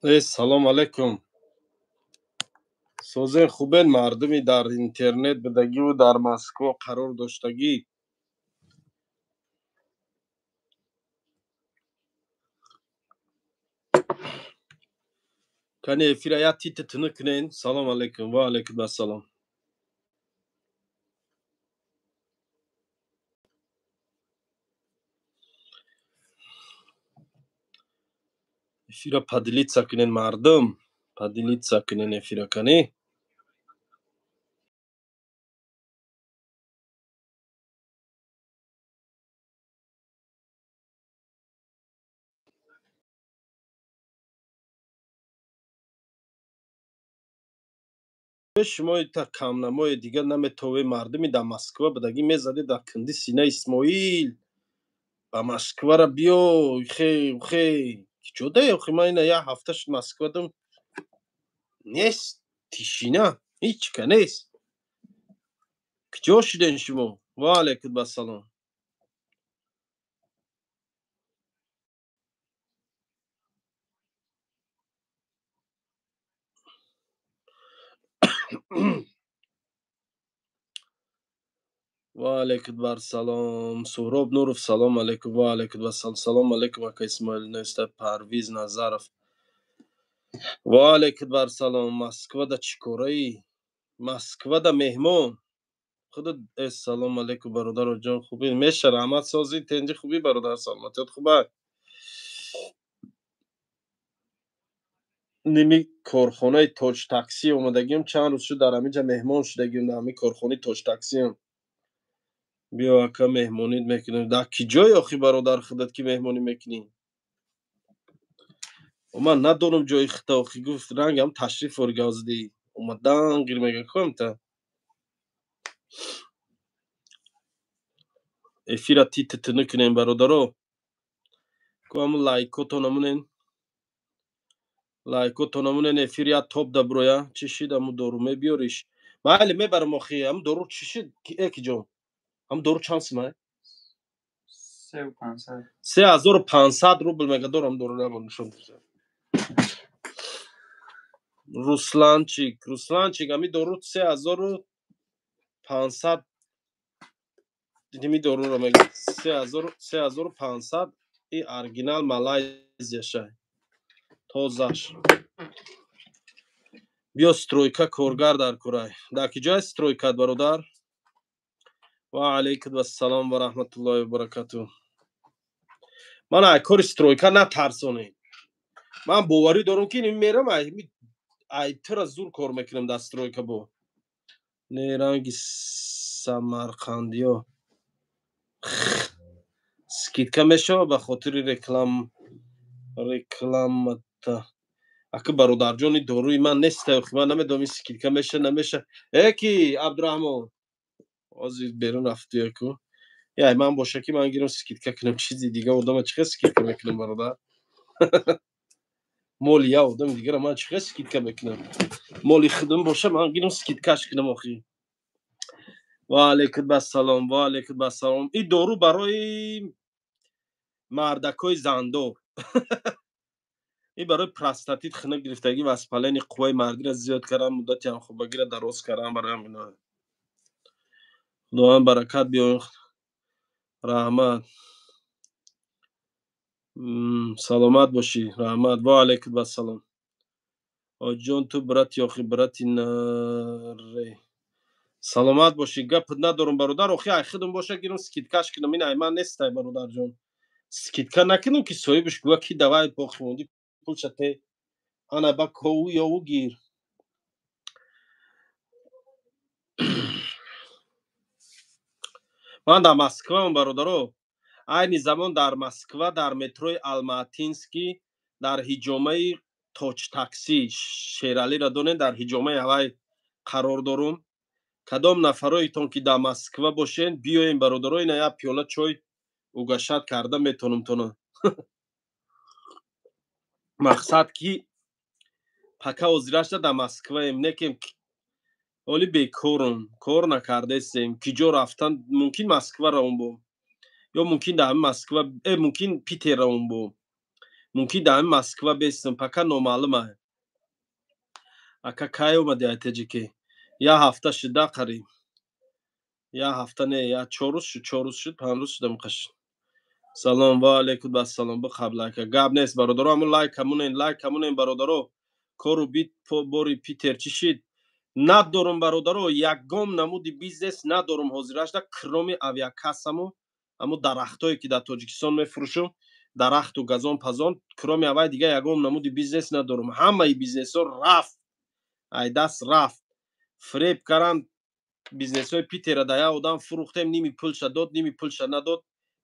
Салом алейкум. Созен хубен мардуми дар интернет будагиву дар Москва қарор доштагӣ. Кани эфира я тит тунук кунен. Салом алейкум. Ва алейкум ассалом. Эфира поделиться кунен мардум. Поделиться кунен эфира кани. Шумо та камнамои дигар наметове мардуми дар Москва будагӣ мезаде дар кунди сина Исмоил. Ба Москвара биё, хе, хе. Чӯда, охи ман ина як ҳафта шуд Москва дум. Нест, тишина, ҳеч ка нест. Куҷо шуден шумо? Ва алайкум ассалом. Ва алайкум ассалом. Суҳроб Нуров, салом алайкум. Ва алайкум ассалом. Салом алайкум, ака Исмоил Неста, Парвиз Назаров. Ва алайкум ассалом. Москва да чӣ кораи? Москва да меҳмон. Худо, салом алайкум, бародаро ҷон, хубӣ? Меша, раҳмат созӣ, тенҷи хубӣ, бародар, саломатият хуба? Ними корхонаи Тоҷ такси омадагиам, чанд рӯз шуд дар ҳаминҷа меҳмон шудагиам, дар ҳамин корхонаи Тоҷ таксиам. Биё ака, меҳмонит мекунем. Дар ки ҷой охи бародар худат ки меҳмонӣ мекунӣ? Ман надорам ҷои хита охи, гуфт рангам ташриф оргаздӣ. Омадан гир мега ком та. Эфира тит тунукунем бародаро. Ку ҳамун лайкото намунен. Лайкото намунен эфир я топ да броя. Чӣ шид ҳамун дору мебиёриш? Майли мебарам охи, ҳамун дору чӣ шид? Эки ҷон. Ҳам дору чанд симай? 3500. 3500 рубл мега дорам дору набор нишон. Русланчик, Русланчик, ами дору 3500 дими доруро мега 3500 и оригинал Малайзия шай. Тозаш. Биё стройка коргар дар курай. Дар ки ҷой стройкат бародар? Ва алайкум ассалом ва раҳматуллоҳи ва баракатуҳ. Ман ай кори стройка натарсонед. Ман боварӣ дорам ки мерам ай тура зур кор мекунам дар стройка бо. Не ранги Самарқандиё. Скидка мешава ба хотири рекламата. Ака бародарҷони доруи ман нест, ман намедонам ин скидка меша намеша. Э ки Абдураҳмон ҳозир берун рафту яку. Яй ман боша ки ман гирам скидка кунам, чизи дига одама чӣ хел скидка мекунам бародар? Моли я одами дигара ман чӣ хел скидка мекунам? Моли худам боша ман гирам скидкаш кунам охи. Ва алайкум ассалом, ва алайкум ассалом. Ин дору барои мардакои зандор. Ин барои простатит хунук гирифтагӣ ва воспалени қувваи мардиро зиёд кардан, муддати ҳамхобагиро дароз кардан барои ҳамино. Худованд баракат биёрад. Раҳмат. Саломат бошӣ. Раҳмат. Ва алайкум ассалом. Оҷон ту брати охи брати наре. Саломат бошӣ. Гап надорам бародар. Охи ай худам боша гирам скидкаш кунам. Ин ай ман нест ай бародарҷон. Скидка накунам ки соҳибаш гӯя ки давай боқимонди пулша те. Ана ба кову ёву гир. Ман дар Москваам бародаро. Айни замон дар Москва дар метрои Алматинский дар ҳиҷомаи Тоҷ такси Шералиро донед, дар ҳиҷомаи ҳавай қарор дорум. Кадом нафароитон ки дар Москва бошен, биёем бародаро, ина як пиёла чой угашат карда метонам тона. Мақсад ки пака ҳозирашда дар Москваем, некем оли бекорум, кор накардесем, ки ҷо рафтан мумкин Москва равон бо. Ё мумкин дар Москва, мумкин Питер равон бо. Мумкин дар ҳамин Москва бестам, пока номаълума. Ака, кай омади ай Теҷикӣ? Як ҳафта шуда қариб. Як ҳафта не, як 4 рӯз шуд, 4 рӯз шуд, 5 рӯз шуда муқаш. Салом, ва алайкум ассалом, биқабл ака. Гап нест, бародаро, ҳамун лайк камунен, лайк камунен, бародаро. Кору бит бори Питер чӣ шид? Надорум, бародаро, ягон намуди бизнес надорум ҳозирашда, кроме авиакассаму ҳамун дарахтое ки дар Тоҷикистон мефурӯшум, дарахту газон пазон, кроме авай дига ягон намуди бизнес надорум. Ҳамаи бизнесҳо рафт, ай даст рафт. Фиреб каранд, бизнесҳои Питера да як одам фурӯхтем, ними пулша дод, ними пулша надод,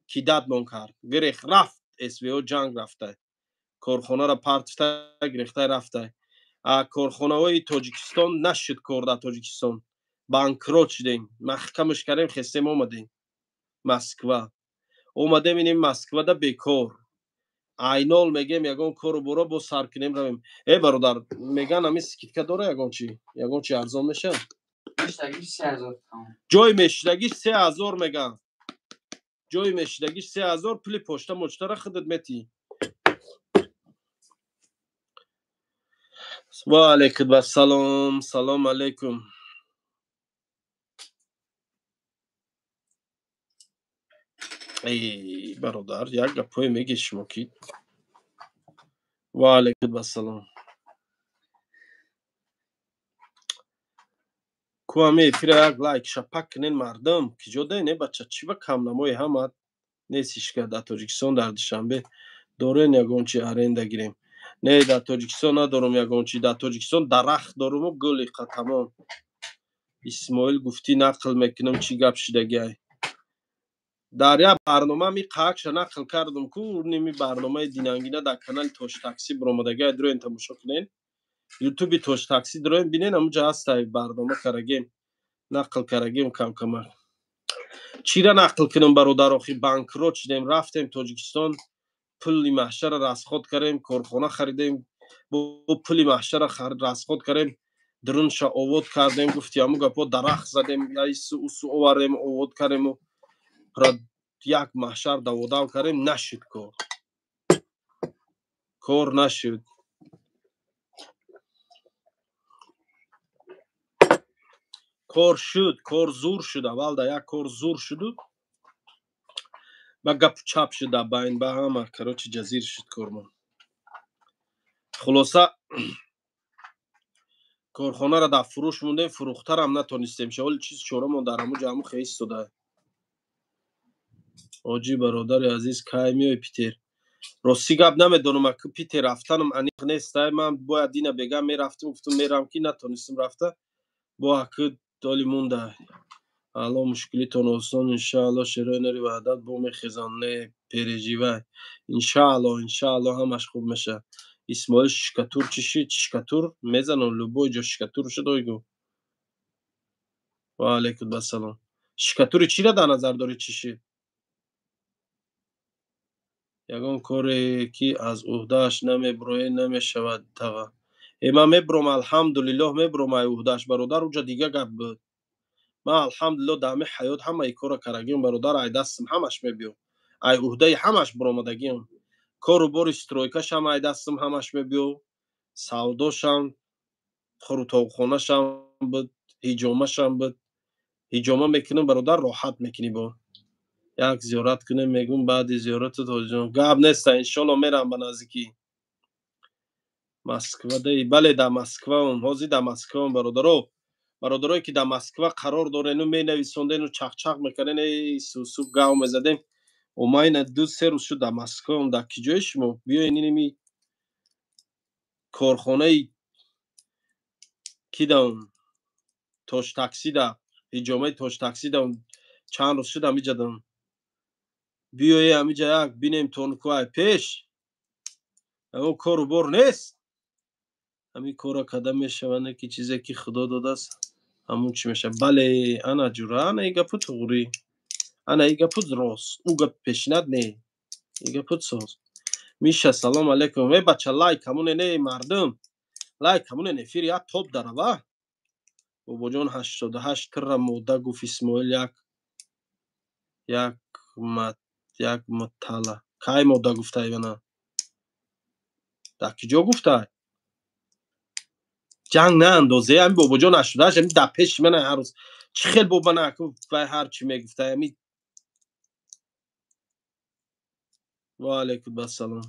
кидатмон кард. Гирех рафт, СВО ҷанг рафта. Корхонаро партифта гирехта рафта. А корхонаҳои Тоҷикистон нашуд кор дар Тоҷикистон. Банкрот шудем. Маҳкамаш кардем, хестем омадем. Москва. Омадем инем Москвада бекор. Айнол мегем ягон кору боро бо сар кунем равем. Э бародар, меган ҳамин скидка дора ягон чи? Ягон чи арзон меша? Ҷой мешидагиш 3000 меган. Ҷой мешидагиш 3000, пули почта мочтара худат метӣ. Ва алайкум ассалом, салом алайкум. Эй бародар, як гапое мегӣ шумо ки. Ва алайкум ассалом. Ку ҳами эфира як лайк шапак кунен мардум. Ки ҷо даен, э бача, чӣ ба камнамои ҳама нест ишка дар Тоҷикистон, дар Душанбе дорен ягон чи аренда гирем. Не, дар Тоҷикистон надорум ягон чи. Дар Тоҷикистон дарахт доруму гули тамом. Исмоил гуфтӣ нақл мекунам чӣ гап шидагиай. Дар як барнома ми қаакша нақл кардам ку, ними барномаи динангина дар канали Тоҷтаксӣ биромадагиай, дуроен тамошо кунен. Ютуби Тоҷтаксӣ дуроен бинен, ҳамунҷа ҳастай барнома карагем, нақл карагем кам-камак. Чира нақл кунам бародар, охи банкрот шудем, рафтем Тоҷикистон, пули маҳшара расход кардем, корхона харидем, бо пули маҳшара расход кардем, дурунша овод кардем, гуфти ҳамун гапо дарахт задем, яису усу овардем, овод кардему як маҳшар даводав кардем, нашуд кор. Кор нашуд. Кор шуд, кор зур шуд, аввал да як кор зур шуду ба гапу чап шуд дар байн ба ҳама, короче, ҷазир шуд кормон. Хулоса, корхонаро дар фурӯш мондем, фурӯхтарам натонистем. Шаволи чиз чорамон дар ҳамун ҷо ҳамун хе истода. Оҷи бародари азиз, кай меои Питер? Рости гап намедонам, аку Питер рафтанам аниқ нест. Ман бояд дина бегам мерафтам, гуфтам мерам ки натонистам рафта. Бо аку доли монда. Алло мушкилитон осон, иншаалло шерои нури ваҳдат бо мехезан, не переживай. Иншаалло, иншаалло ҳамаш хуб меша. Исмоил шикатур чӣ шид? Шикатур мезанам, любой ҷо шикатур шуд ойгу. Ва алайкум ассалом. Шикатури чиро дар назар дорӣ чӣ шид? Ягон коре ки аз уҳдааш намеброe намешавад тава. Э ман мебром, алҳамдулиллоҳ мебром ай уҳдааш бародар, уҷа дига гап буд. Ман алҳамдулиллоҳ дар ҳамин ҳаёт ҳамаи корро карагиам бародар, ай дастам ҳамаш мебиё. Ай уҳдаи ҳамаш биромадагиам. Кору бори стройкашам ай дастам ҳамаш мебиё. Савдошам, хурутоғхонашам буд, ҳиҷомашам буд. Ҳиҷома мекунам бародар, роҳат мекунӣ бо. Як зиёрат кунем, мегӯм баъди зиёрату тоҷон. Гап неста, иншолло мерам ба наздикӣ. Москва даи, бале дар Москваам, ҳозир дар Москваам бародаро. Бародарое ки дар Москва қарор дорену менависондену чақчақ мекарден, эй сусу гав мезадем. Омайна 2-3 рӯз шуд дар Москваам, дар ки ҷои шумо? Биёен инеми корхонаи ки даун Тоҷтаксида, ҳиҷомаи Тоҷтаксида чанд рӯз шуд ҳамиҷа дам. Биёе ҳамиҷа як бинем тонкуай пеш. Ягон кору бор нест. Ҳамин корро карда мешавад, не ки чизе ки Худо додааст, ҳамун чӣ мешавад. Бале, ана ҷура, ана и гапу туғрӣ. Ана и гапу рост. Ӯ гапи пешинат не. И гапу соз. Миша, салом алейкум. Э бача, лайк ҳамоне не мардум. Лайк ҳамоне эфир як топ дарава. Бобоҷон 88 тирра мода гуфт Исмоил як мат як мутала. Кай мода гуфта ивана? Дар киҷо гуфтай? Ҷанг наандозе, ҳами бобоҷон 88 ҳами дар пеши ман ҳар рӯз чӣ хел боба наку вай ҳар чӣ мегуфтай ҳами. Ва алайкум ассалом.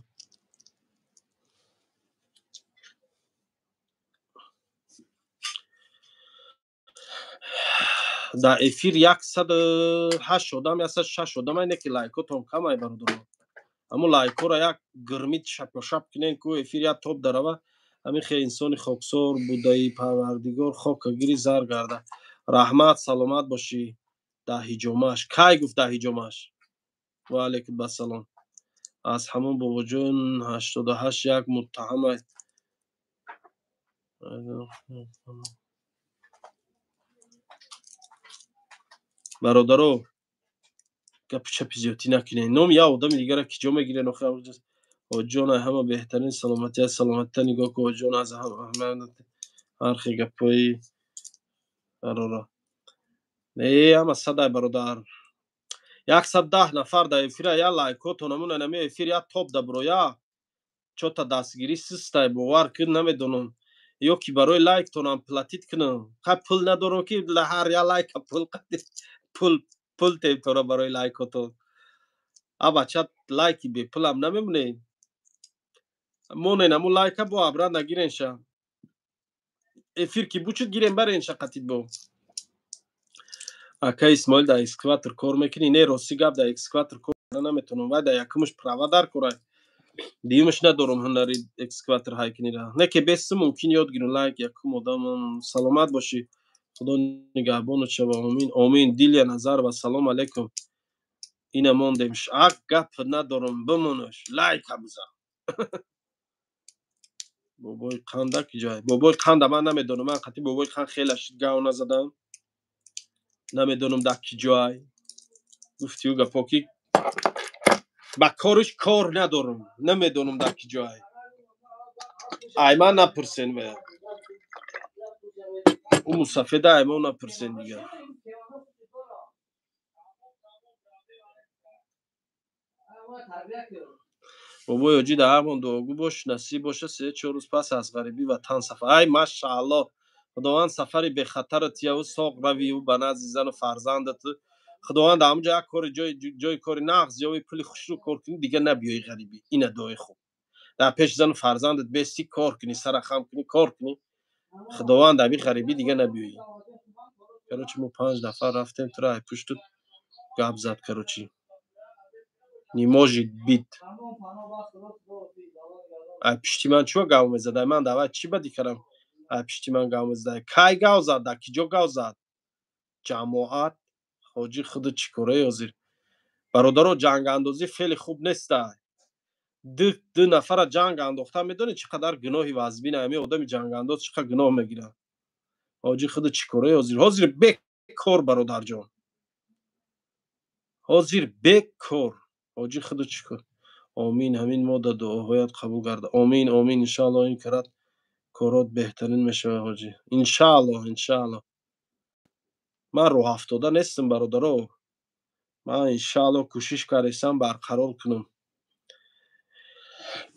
Дар эфир 108 одам, 106 одам, айне ки лайкотон камай, бародарон. Ҳамун лайкҳоро як гирмид шапошап кунен, ку эфир як топ дарава. Ҳамин хел инсони хоксор будаи, Парвардигор хока гири зар гарда. Раҳмат, саломат бошӣ. Дар ҳиҷомаш кай гуфт, дар ҳиҷомаш? Ва алайкум ассалом. Аз ҳамон бобоҷон 88 як муттаҳам. Бародаро, гапу чапи зиёдтӣ накунед. Номи як одами дигара ки ҷо мегирен охир? Ҳоҷиҷон, ай ҳама беҳтарин саломатӣ аст, саломатита нигоҳ кун, ҳоҷиҷон. Аз ҳар хел гапҳои қарора. Не, ҳама садай, бародар. 110 нафар дар эфира, я лайкотон ҳамун ами эфир я топ да бироя. Чота дастгирӣ систай, бовар кун, намедонам. Ё ки барои лайктонам платить кунам. Хай, пул надорам, ки ҳар я лайка пул пул пул тем тора барои лайкотон. А бача, лайки бепулам намемонед. Монен ҳамун лайка, бо абрат нагиренша. Эфир ки бучуд, гирен баренша қатид бо. Ака Исмоил, дар экскаватор кор мекунӣ? Не, рости гап, дар экскаватор кор наметавонам. Вай дар якумаш права дар корай. Дуюмаш надорам ҳунари экскаватор ҳайкунира. Не ки бесу мумкин ёд гирам. Лайк якум одамам. Саломат бошӣ. Худо нигаҳбонат шава. Омин, омин. Дилия Назарова, салом алейкум. Ина мондем. Ак гап надорам, бимонаш. Лайка бизан. Бобои қанда ки ҷой? Бобои қанда ман намедонам. Ман қатъи бобои қанд хеле шид гав назадам. Намедонам дар ки ҷой. Гуфтию гапо ки ба кориш кор надорам. Намедонам дар ки ҷой. Ай ман напурсен вая. Ӯ мусафеда, ай ман напурсен дигар. Бобои ҳоҷӣ, дар ҳамон дуогӯ бош, насиб боша, 3-4 рӯз пас аз ғарибӣ ватан сафар. Ай машааллоҳ, Худованд сафари бехатарат тияву соқ равию ба назди зану фарзандат. Худованд дар ҳамонҷо як кори ҷои кори нағз ёви, пули хушрӯ кор кунӣ, дигар набиёи ғарибӣ. Ина дуои хуб. Дар пеши зану фарзандат бести, кор кунӣ, сара хам кунӣ, кор кунӣ. Худованд ами ғарибӣ дигар набиёӣ. Короче, мо панҷ нафар рафтем, тура ай пушту гап зад, короче. Не может быть. Ай пишти ман чиро гав мезад? Ай ман давай чӣ бадӣ кардам? Ай пишти ман гав мезад. Кай гав зад? Дар ки ҷо гав зад? Ҷамоат, ҳоҷӣ, худу чӣ кораи ҳозир? Бародаро, ҷангандозӣ феъли хуб нестай. Ду нафара ҷанг андохта, медонӣ чӣ қадар гуноҳи вазбин? Ами одами ҷангандоз чӣ қадар гуноҳ мегирад? Ҳоҷӣ, худу чӣ кораи ҳозир? Ҳозир бекор, бародарҷон. Ҳозир бекор. Ҳоҷӣ, худу чӣ кор? Омин, ҳамин мода дуоҳоят қабул гарда. Омин, омин, иншааллоҳ, ин карат корот беҳтарин мешавад, ҳоҷӣ. Иншааллоҳ, иншааллоҳ. Ман роҳафтода нестам, бародаро. Ман иншааллоҳ кӯшиш кардесам барқарор кунам.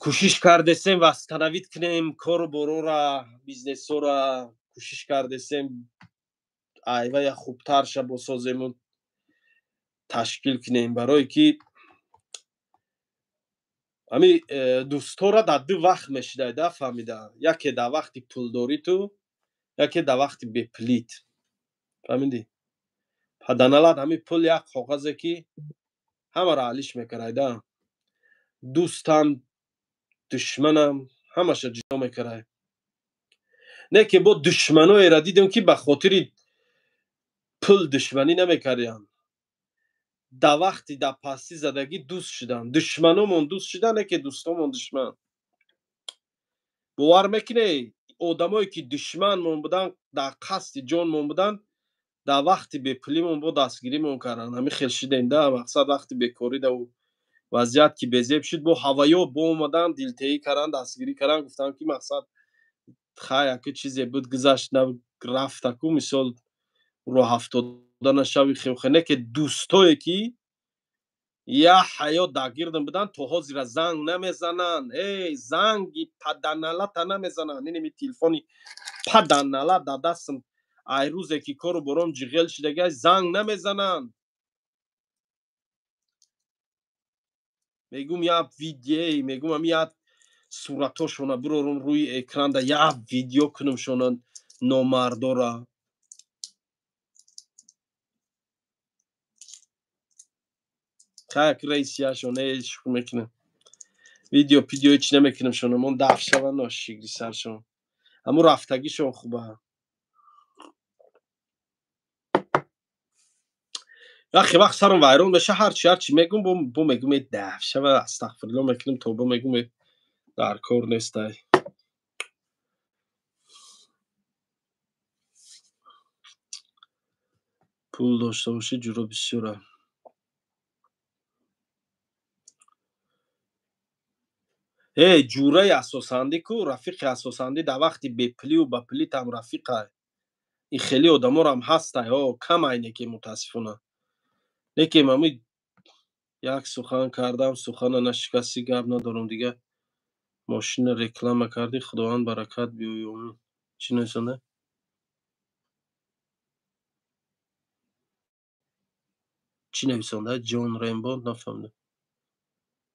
Кӯшиш кардесем восстановить кунем кору борора, бизнесора, кӯшиш кардесем айвая хубтар ша босозему ташкил кунем, барое ки ами дӯстора дар ду вақт мешидай да фаҳмида. Яке дар вақти пулдориту, яке дар вақти бепулит. Фаҳмидӣ? Паданалат ҳами пул як коғазе ки ҳамаро алиш мекарай да. Дӯстам, душманам, ҳамаша ҷудо мекарай. Не ки бо душманоеро дидем, ки ба хотири пул душманӣ намекардиянд. Дар вақти дар пастӣ задагӣ дӯст шуданд. Душманомон дӯст шуданд, не ки дӯстомон душман. Бовар мекунед, одамое ки душманмон буданд, дар қасди ҷонмон буданд, дар вақти бепулимон бо дастгиримон карданд. Ҳамин хел шидем да, мақсад, вақти бекорӣ да вазъият ки безеб шуд, бо ҳаваё бо омадан, дилтеҳӣ карданд, дастгирӣ карданд, гуфтанд ки мақсад, хай, яке чизе буд, гузашт, рафтаку, мисол, роҳафтода нашави хелхе. Не ки дӯстое ки Я ҳаёт дар гирдам будан, то ҳозира занг намезананд. Эй, занги паданалата намезананд. Инеми телефони паданала дар дастам, ай рӯзе ки кору бором ҷиғел шидагиай, занг намезананд. Мегум як видео, мегум ами як суратошона бирорум рӯи экранда, як видео кунумшона номардора. Как раисияшон шух мекунам, видео пидео ҳеч намекунам шона, мон даф шава ношигри саршон, ҳамун рафтагишон хуба. Вақте вақт сарам вайрон меша, ҳарчи мегум, бо мегум даф шава, астағфирулло мекунам, тобо мегум, дар кор нестай. Пул дошта бошӣ, ҷуро бисёра. Эй, ҷураи асосандӣ ку, рафиқи асосандӣ дар вақти бепулию ба пулитам рафиқай. Ин хеле одаморам ҳастай, о, камай неки, мутаассифона. Лекин ами як сухан кардам, сухана нашикастӣ, гап надорам дига. Мошина реклама кардӣ, Худованд баракат биёй, омин. Чӣ нависонда? Чӣ нависонда? Ҷон Рембо, нафаҳмидам.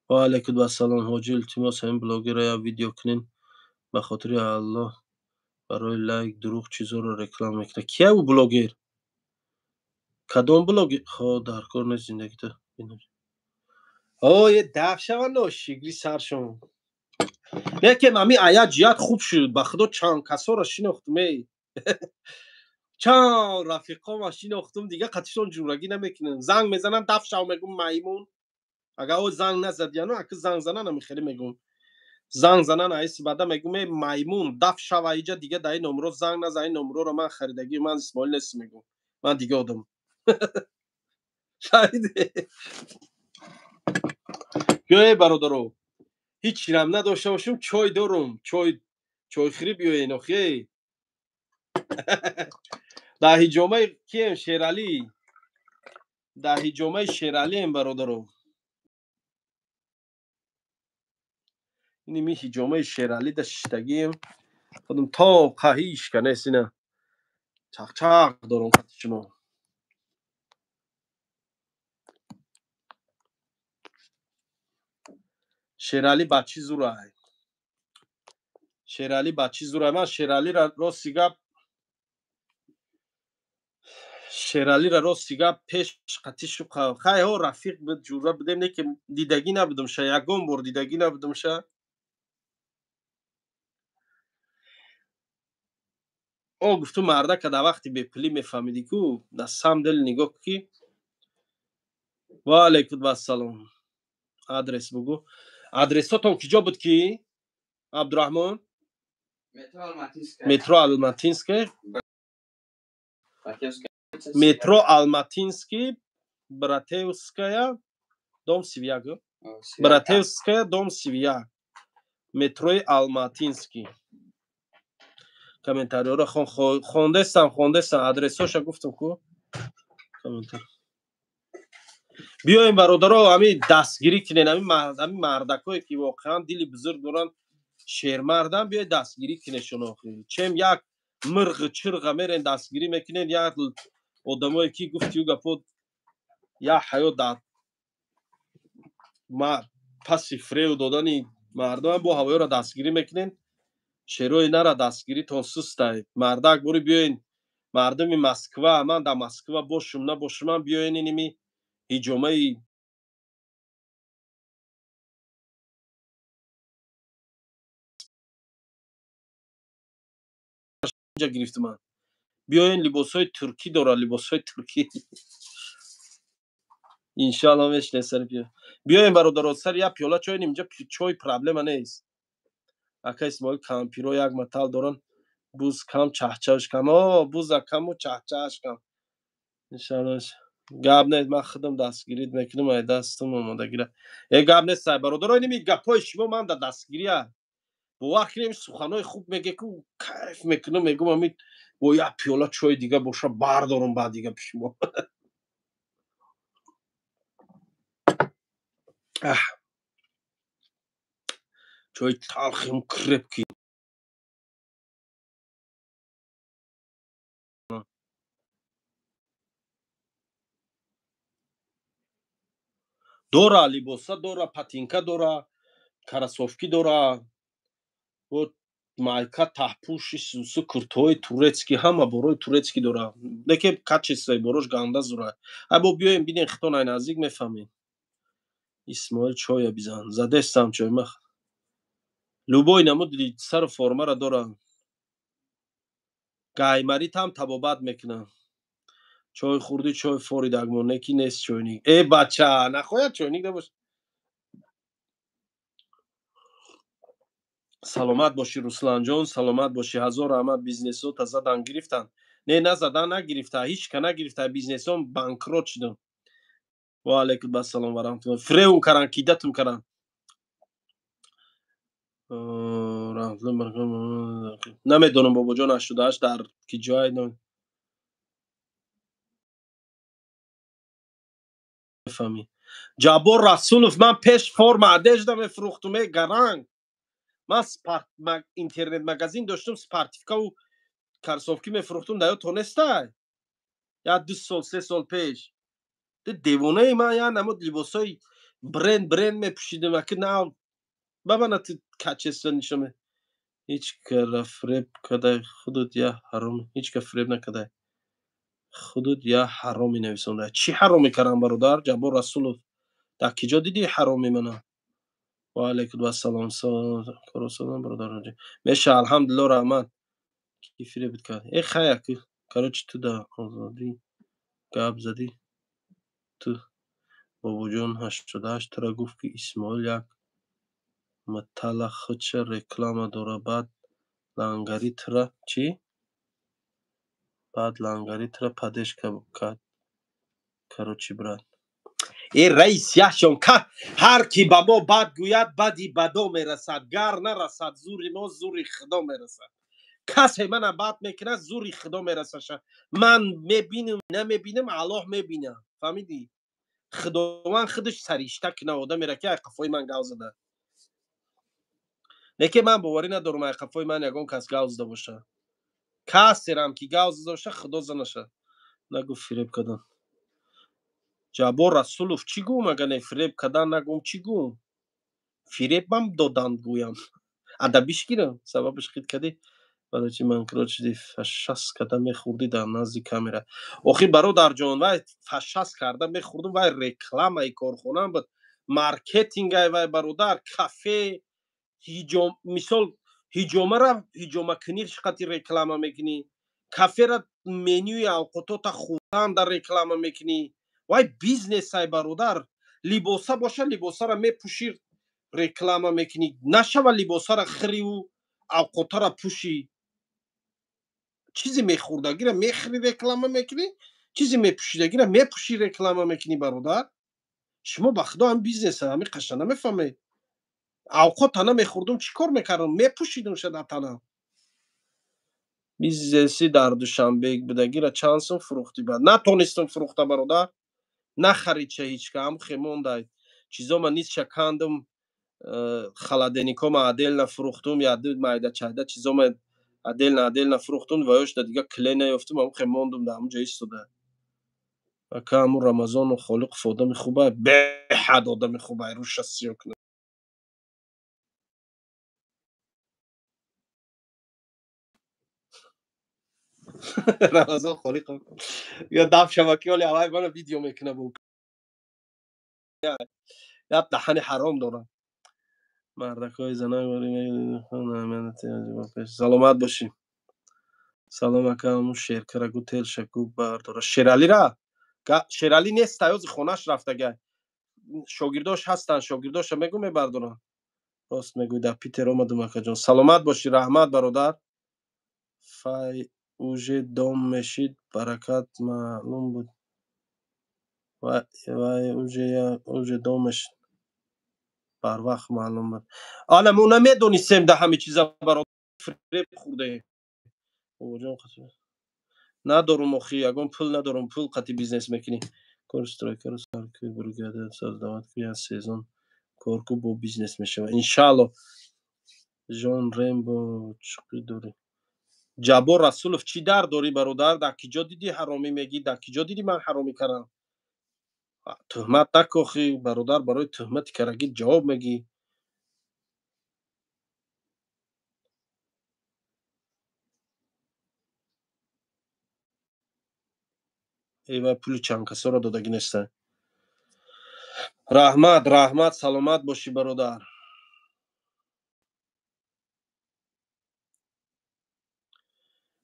Ва алайкум ассалом, ҳоҷӣ, илтимос, ҳамин блогерро як видео кунен, ба хотири Аллоҳ, барои лайк дурӯғ чизоро реклама мекунад. Кия ӯ блогер? Кадом блогер? Хо, дар кор нест зиндагита. О, е даф шава ношигри саршон. Лекин ами ая ҷиҳат хуб шуд, ба худо чанд касоро шинохтум, эй. Чанд рафиқома шинохтум, дига қатишон ҷурагӣ намекунам. Занг мезанам, даф шав, мегум маймун. Агар о занг назад, яно аки занг занан, ами хеле мегум. Занг занан, айси бада мегум, эй маймун, даф шава иҷа, дига дар ин номро занг назан, ин номроро ман харидагӣ, ман Исмоил нестам, мегум. Ман дига одам. Фаҳмидӣ? Эй бародаро, ҳеҷ чирам надошта бошум, чой дорум, чойхӯрӣ биёен охи. Дар ҳиҷомаи кием? Шералӣ. Дар ҳиҷомаи Шералием, бародаро. Иними ҳиҷомаи Шералӣ да шиштагием. Худум то ҳишка нест, ина чақчақ дорум қати шумо. Шералӣ ба чӣ зурай? Шералӣ ба чӣ зурай? Ман Шералиро рости гап, Шералиро рости гап пеш қатӣ шуқа. Хай ҳо рафиқ буд, ҷура будем, не ки дидагӣ набудам ша, ягон бор дидагӣ набудам ша. О, гуфту мардака дар вақти бепулӣ мефаҳмидӣ ку, дар сам дил нигоҳ ки. Ва алайкум ассалом. Адрес бугу. Адресотон киҷо буд ки? Абдураҳмон? Метро Алматинская. Метро Алматинский, Братеевская, дом 31. Братеевская, дом 31. Метрои Алматинский. Комментариёро хондестам, хондестам, адресоша гуфтам ку. Комментар. Биёем бародаро, ами дастгирӣ кунен, ами мардакое ки воқеан дили бузург доранд, шермардан, биёед дастгирӣ кунешон охир. Чем як мирғ чирға мерен дастгирӣ мекунен, як одамое ки гуфтию гапо як ҳаёт дар паси фрею додани мардумам бо ҳавоёро дастгирӣ мекунен, шерои нара дастгиритон сустай. Мардак бори биёен, мардуми Москва, ман дар Москва бошум набошумам, биёен иними ҳиҷомаи гирифтуман. Биёен, либосҳои туркӣ дорад, либосҳои туркӣ. Иншоалло мешинем сари пиёла. Биёем бародаро, сари як пиёла чой, инҷа чой проблема нест. Ака Исмоил, кампиро як матал доранд, буз кам, чахчааш кам. О, буза каму чахчааш кам. Иншоалло гап нест, ман худам дастгирит мекунам, ай дастам омодагира. Э, гап нест, сай бародаро, иними гапҳои шумо ман дар дастгирия. Бовар кунем, суханҳои хуб меге ку, кайф мекунам, мегум ами бо як пиёла чой дига боша бардорам баъд дига пишмо. Аҳ, чой талхим, крепкий. Дора либоса, дора патинка, дора кроссовки, дора майка, таҳпӯши сусу, куртаҳои турецкий, ҳама борои турецкий дора. Леки качествои борош ганда зура. Ай, бо биёем, бинем, хитон ай наздик мефаҳмем. Исмоил, чоя бизан, задестам чой мах. Любой намуд сару формара дора. Гаймаритам табобат мекунам. Чой хӯрдӣ, чой форид, агмон неки нест чойник. Э, бача, нахояд чойник набош. Саломат бошӣ, Русланҷон, саломат бошӣ, ҳазор раҳмат. Бизнесота задан гирифтанд? Не, назадан нагирифта, ҳеҷ ка нагирифта, бизнесон банкрот шудам. Ва алайкум ассалом ва раҳматуллоҳ. Фиревум каран, кидатум каран. Намедонам, бобоҷон, 88 дар ки ҷой мефаҳмӣ. Ҷаббор Расулов, ман пеш форма, одежда мефурӯхтум, э гаранг. Ман интернет магазин доштум, спортивкаву кроссовки мефурӯхтум, да ёд тонестай? Як 2 сол, 3 сол пеш. Ту девонаи, ман як намуд либосҳои бренд бренд мепӯшидам, аки нав ба мана ту качество нишон. Ҳеҷ кара фиреб кадай, худут я ҳаром. Ҳеҷ ка фиреб накадай, худут я ҳароми нависонда. Чӣ ҳароме карам, бародар Ҷаббор Расулов? Дар ки ҷо дидӣ ҳароми мана? Ва алайкум ассалом, коросалом, бародар меша, алҳамдулилло, раҳмат. Ки фиребит кард? Э, хая, короче, ту да озодӣ гап задӣ. Ту, бобоҷон, 88 тура гуфт, ки Исмоил як матала худша реклама дора, баъд лангари тура чӣ? Баъд лангари тура поддержка кард. Короче, брат. Э, раис яшон, ҳар ки ба мо бад гӯяд, бади бадо мерасад. Гар нарасад зури мо, зури худо мерасад. Касе мана бад мекунад, зури худо мерасаша. Ман мебинам, намебинам, Аллоҳ мебинад. Фаҳмидӣ? Худованд худаш саришта куна одамеро, ки ай қафои ман гав зада. Лекин ман боварӣ надорам, ай қафои ман ягон кас гав зада боша. Касерам ки гав зада боша, худо занаша. Нагӯ фиреб кардан. Ҷаббор Расулов, чӣ гӯм, агар не фиреб кардан нагӯм, чӣ гӯм? Фиребам доданд гӯям. Адабиш гирам, сабабаш хит кардӣ. Барои чӣ банкрот шудӣ? Фашаст карда мехӯрдӣ дар назди камера. Охи, бародарҷон, вай фашаст карда мехӯрдум, вай рекламаи корхонаам буд. Маркетингай вай, бародар, кафе, ҳиҷом, мисол, ҳиҷомара ҳиҷомакунӣ қати реклама мекунӣ. Кафера менюи авқотота хӯрдан дар реклама мекунӣ. Вай бизнесай, бародар. Либоса боша, либосара мепӯшӣ, реклама мекунӣ. Нашава либосара хӯриву авқотара пӯшӣ. Чизе мехӯрдагира мехӯрӣ, реклама мекунӣ, чизе мепӯшидагира мепӯшӣ, реклама мекунӣ, бародар. Шумо ба худо ҳам бизнеса ҳами қаша намефаҳмед. Авқота намехӯрдум, чӣ кор мекардам? Мепӯшидум ша дар танам. Бизнеси дар Душанбе будагира чанд сум фурӯхтӣ баъд? Натонистам фурӯхта, бародар. Нахаридша ҳеҷ ка, ҳам хемондай. Чизома нисша кандум, холодильникома отдельно фурӯхтум, яду майда чайда чизома отдельно отдельно фурӯхтум ва ёшда дига клей наёфтум, ҳам хемондум дар ҳамун ҷо истода. Ака, ҳамун Рамазону Холиқов одами хубай, беҳад одами хубай, рӯша сиё кунад. Рамазон Холиқов ё даф шава, ки оли аввай мана видео мекуна, бо як даҳани ҳаром дорад. Мардакҳои занак. Саломат бошӣ. Салом, ака, ҳамун шеркара гу телша гу бардора. Шералира? Шералӣ нест, таёзи хонаш рафтага. Шогирдош ҳастанд, шогирдоша мегӯ, мебардорам. Рост мегӯй, дар Питер омадум, акаҷон. Саломат бошӣ, раҳмат, бародар. Фай уже дом мешид, баракат маълум буд. Вай уже дом мешид. Барвақт маълум буд. Ана мо намедонистем да ҳами чиза, бародар, фиреб хӯрдаем. Бобоҷон, надорум охи, ягон пул надорум, пул қати бизнес мекунӣ. Кор стройкаро сар ки, бригада создавать ки, як сезон. Корку бо бизнес мешавад. Иншаалло. Жон Рембо чӣ дорӣ? Ҷаббор Расулов, чӣ дард дорӣ, бародар? Дар ки ҷо дидӣ ҳаромӣ мегӣ? Дар ки ҷо дидӣ ман ҳаромӣ кардам? Тӯҳмат накохӣ, бародар, барои тӯҳмати карагӣ ҷавоб мегӣ. Эва пули чанд касоро додагӣ неста. Раҳмат, раҳмат, саломат бошӣ, бародар.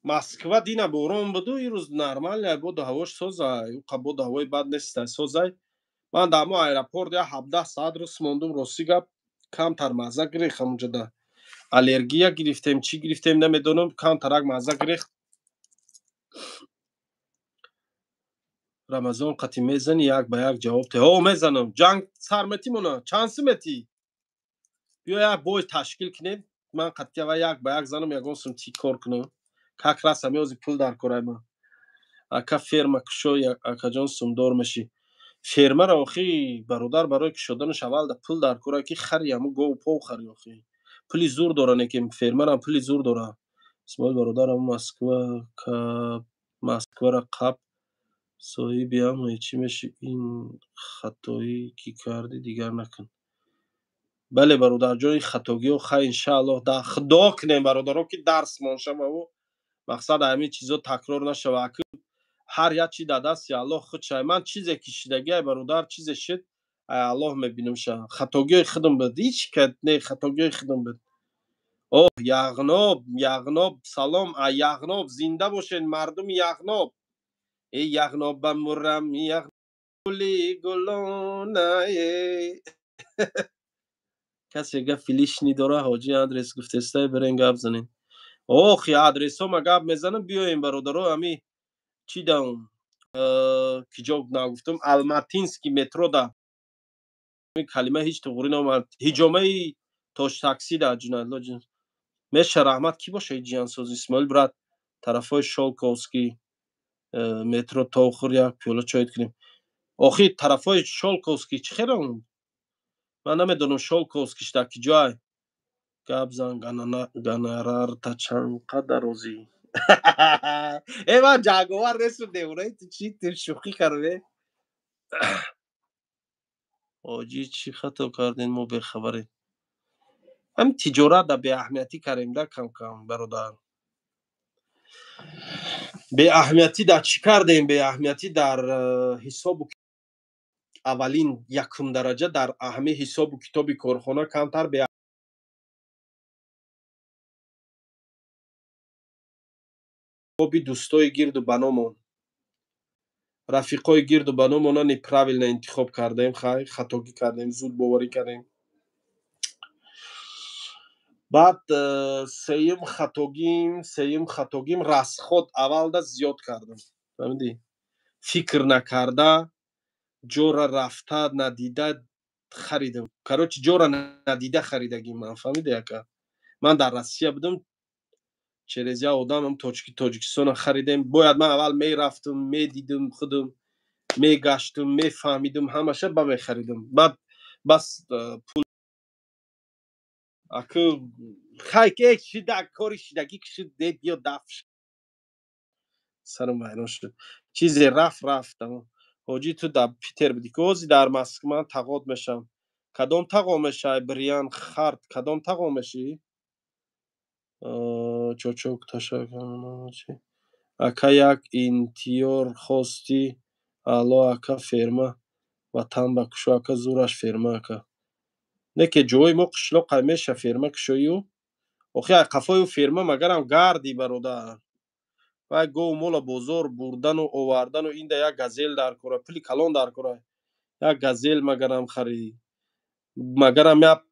Москва дина борон буду, ирӯз нормально боду ҳавош созай, уқа боду ҳавои бад нестай, созай. Ман дар мо аэропорт я 17 саат рӯз мондум, рости гап, камтар мазза гирехт ҳамунҷода. Аллергия гирифтем, чӣ гирифтем, намедонам, камтарак мазза гирехт. Рамазон қати мезанӣ, як ба як ҷавоб те. Ҳо, мезанам. Ҷанг сар метимона? Чанд сум метӣ? Биё, як бой ташкил кунем, ман қатъия як ба як занам, ягон сум ти кор кунам. Как раз ҳами ози пул дар корай ман. Ака, ферма кушой, акаҷон, сумдор мешӣ. Фермаро охи, бародар, барои кушоданаш аввал пул дар кора, ки хари ҳаму гову пов хари, охи. Пули зур дора, не ки фермарам пули зур дора. Исмоил бародарам, Москва Москвара қаб соҳиби ҳамаи чӣ мешӣ, ин хатоӣ ки кардӣ, дигар накун. Бале, бародарҷон, ин хатогиҳо хай, иншааллоҳ, дуо кунем, бародаро, ки дарсмон шававу мақсад ҳамин чизо такрор нашава. Аки ҳар як чи дар дасти Аллоҳ худшай. Ман чизе ки шидагиай, бародар, чизе шид, ай Аллоҳ мебинамша. Хатогиҳои худам буд, ҳеч кад не, хатогиҳои худам буд. Оҳ, Яғноб, Яғноб, салом, а Яғноб, зинда бошед, мардуми Яғноб. Э, Яғноб ба мурам, гули гулонае. Касе гапи лишний дора, ҳоҷи адрес гуфтестай, бирен гап занем. Охи, адресҳома гап мезанам, биёем, бародаро, ами чӣ даум, ки ҷо нагуфтам, Алматинский метро да калима ҳеҷ туғрӣ наомад. Ҳиҷомаи Тоҷтакси да ҷунадло меша, раҳмат. Кӣ боша ҷиянсоз? Исмоил брат, тарафҳои Шолковский метро тохур як пиёла чойд кунем. Охи, тарафҳои Шолковский чӣ хелам, ман намедонам Шолковскиш дар ки ҷой. Гап зан, гонорарта чанд қадар розӣ? Э, ман ҷанговар нестам, девонаи ту чӣ, ту шӯхӣ кардӣ. Ҳоҷӣ, чӣ хато кардем, мо бехабарем? Ҳамин тиҷорат да беаҳамиятӣ кардем да кам кам, бародар. Беаҳамиятӣ дар чӣ кардем? Беаҳамиятӣ дар ҳисобу аввалин якум дараҷа дар аҳами ҳисобу китоби корхона камтар беоби дӯстои гирду баномон, рафиқои гирду баномона неправильно интихоб кардем. Хай, хатогӣ кардем, зуд боварӣ кардем. Баъд сеюм хатогим расход аввалда зиёд кардам, фаҳмидӣ? Фикр накарда, ҷора рафта надида харидам. Короче, ҷора надида харидагим ман, фаҳмиди, ака? Ман дар Россия будам, через як одамам Тоҷикистона харидем. Бояд ман аввал мерафтам, медидим, худам мегаштам, мефаҳмидим ҳамаша, ба мехаридам. Баъд бас пул аку хай шида, кори шидагӣ шуд, биё даф, сарам вайрон шуд. Чизе рафт, рафт. Ҳоҷӣ, ту дар Питер будӣ ки ҳозир дар Москва ман тағод мешавам. Кадом тағо мешавай, Бриан Харт? Кадом тағо мешӣ? Чочок ташак. Ака, як интиёр хостӣ. Алло, ака, ферма ватан ба кушо, ака, зураш ферма, ака. Не ки ҷои мо қишлоқай, меша ферма кушоию. Охи, ай қафою ферма магарам гарди, бародар. Вай гову мола бозор бурдану овардану инда як Газел дар кора, пули калон дар кора. Як Газел магарам харӣ, магарам як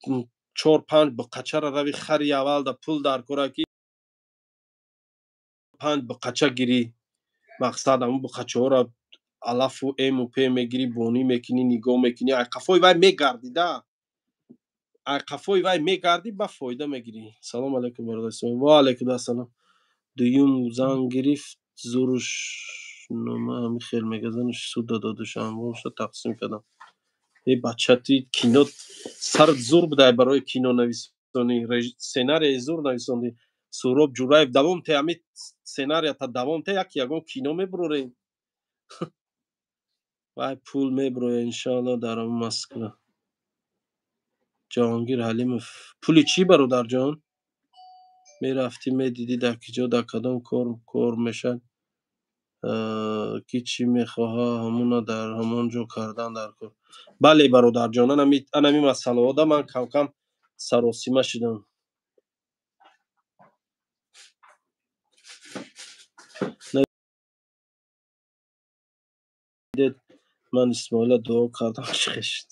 чор панҷ буқачара рави хари, аввалда пул дар кора, ки панҷ буқача гирӣ. Мақсад, ҳамун буқачаҳоро алафу эму п мегирӣ, бонӣ мекунӣ, нигоҳ мекунӣ, ай қафои вай мегардида, ай қафои вай мегардӣ, ба фоида мегирӣ. Салом алайкум, бародар. Ва алайкум ассалом. Дуюм зан гирифт, зуруш нома ҳами хел мегазанаш, суда додуш, амволша тақсим кардам. Э бача, ти кино сарат зур будай барои кино нависонӣ, сценарияи зур нависондӣ. Суҳроб Ҷураев, давом те, ҳами сценарията давом те, як ягон кино мебурорем. Вай пул мебуроя, иншоалло, дар Москва. Ҷаҳонгир Ҳалимов, пули чӣ, бародарҷон? Мерафтӣ, медидӣ, дар киҷо, дар кадом кор кор мешавад, ки чӣ мехоҳа, ҳамуна дар ҳамон ҷо кардан дар кор. Бале, бародарҷон, анами масъалаҳода ман камкам саросима шудам. Ман Исмоила дуо кардам, чӣ шуд.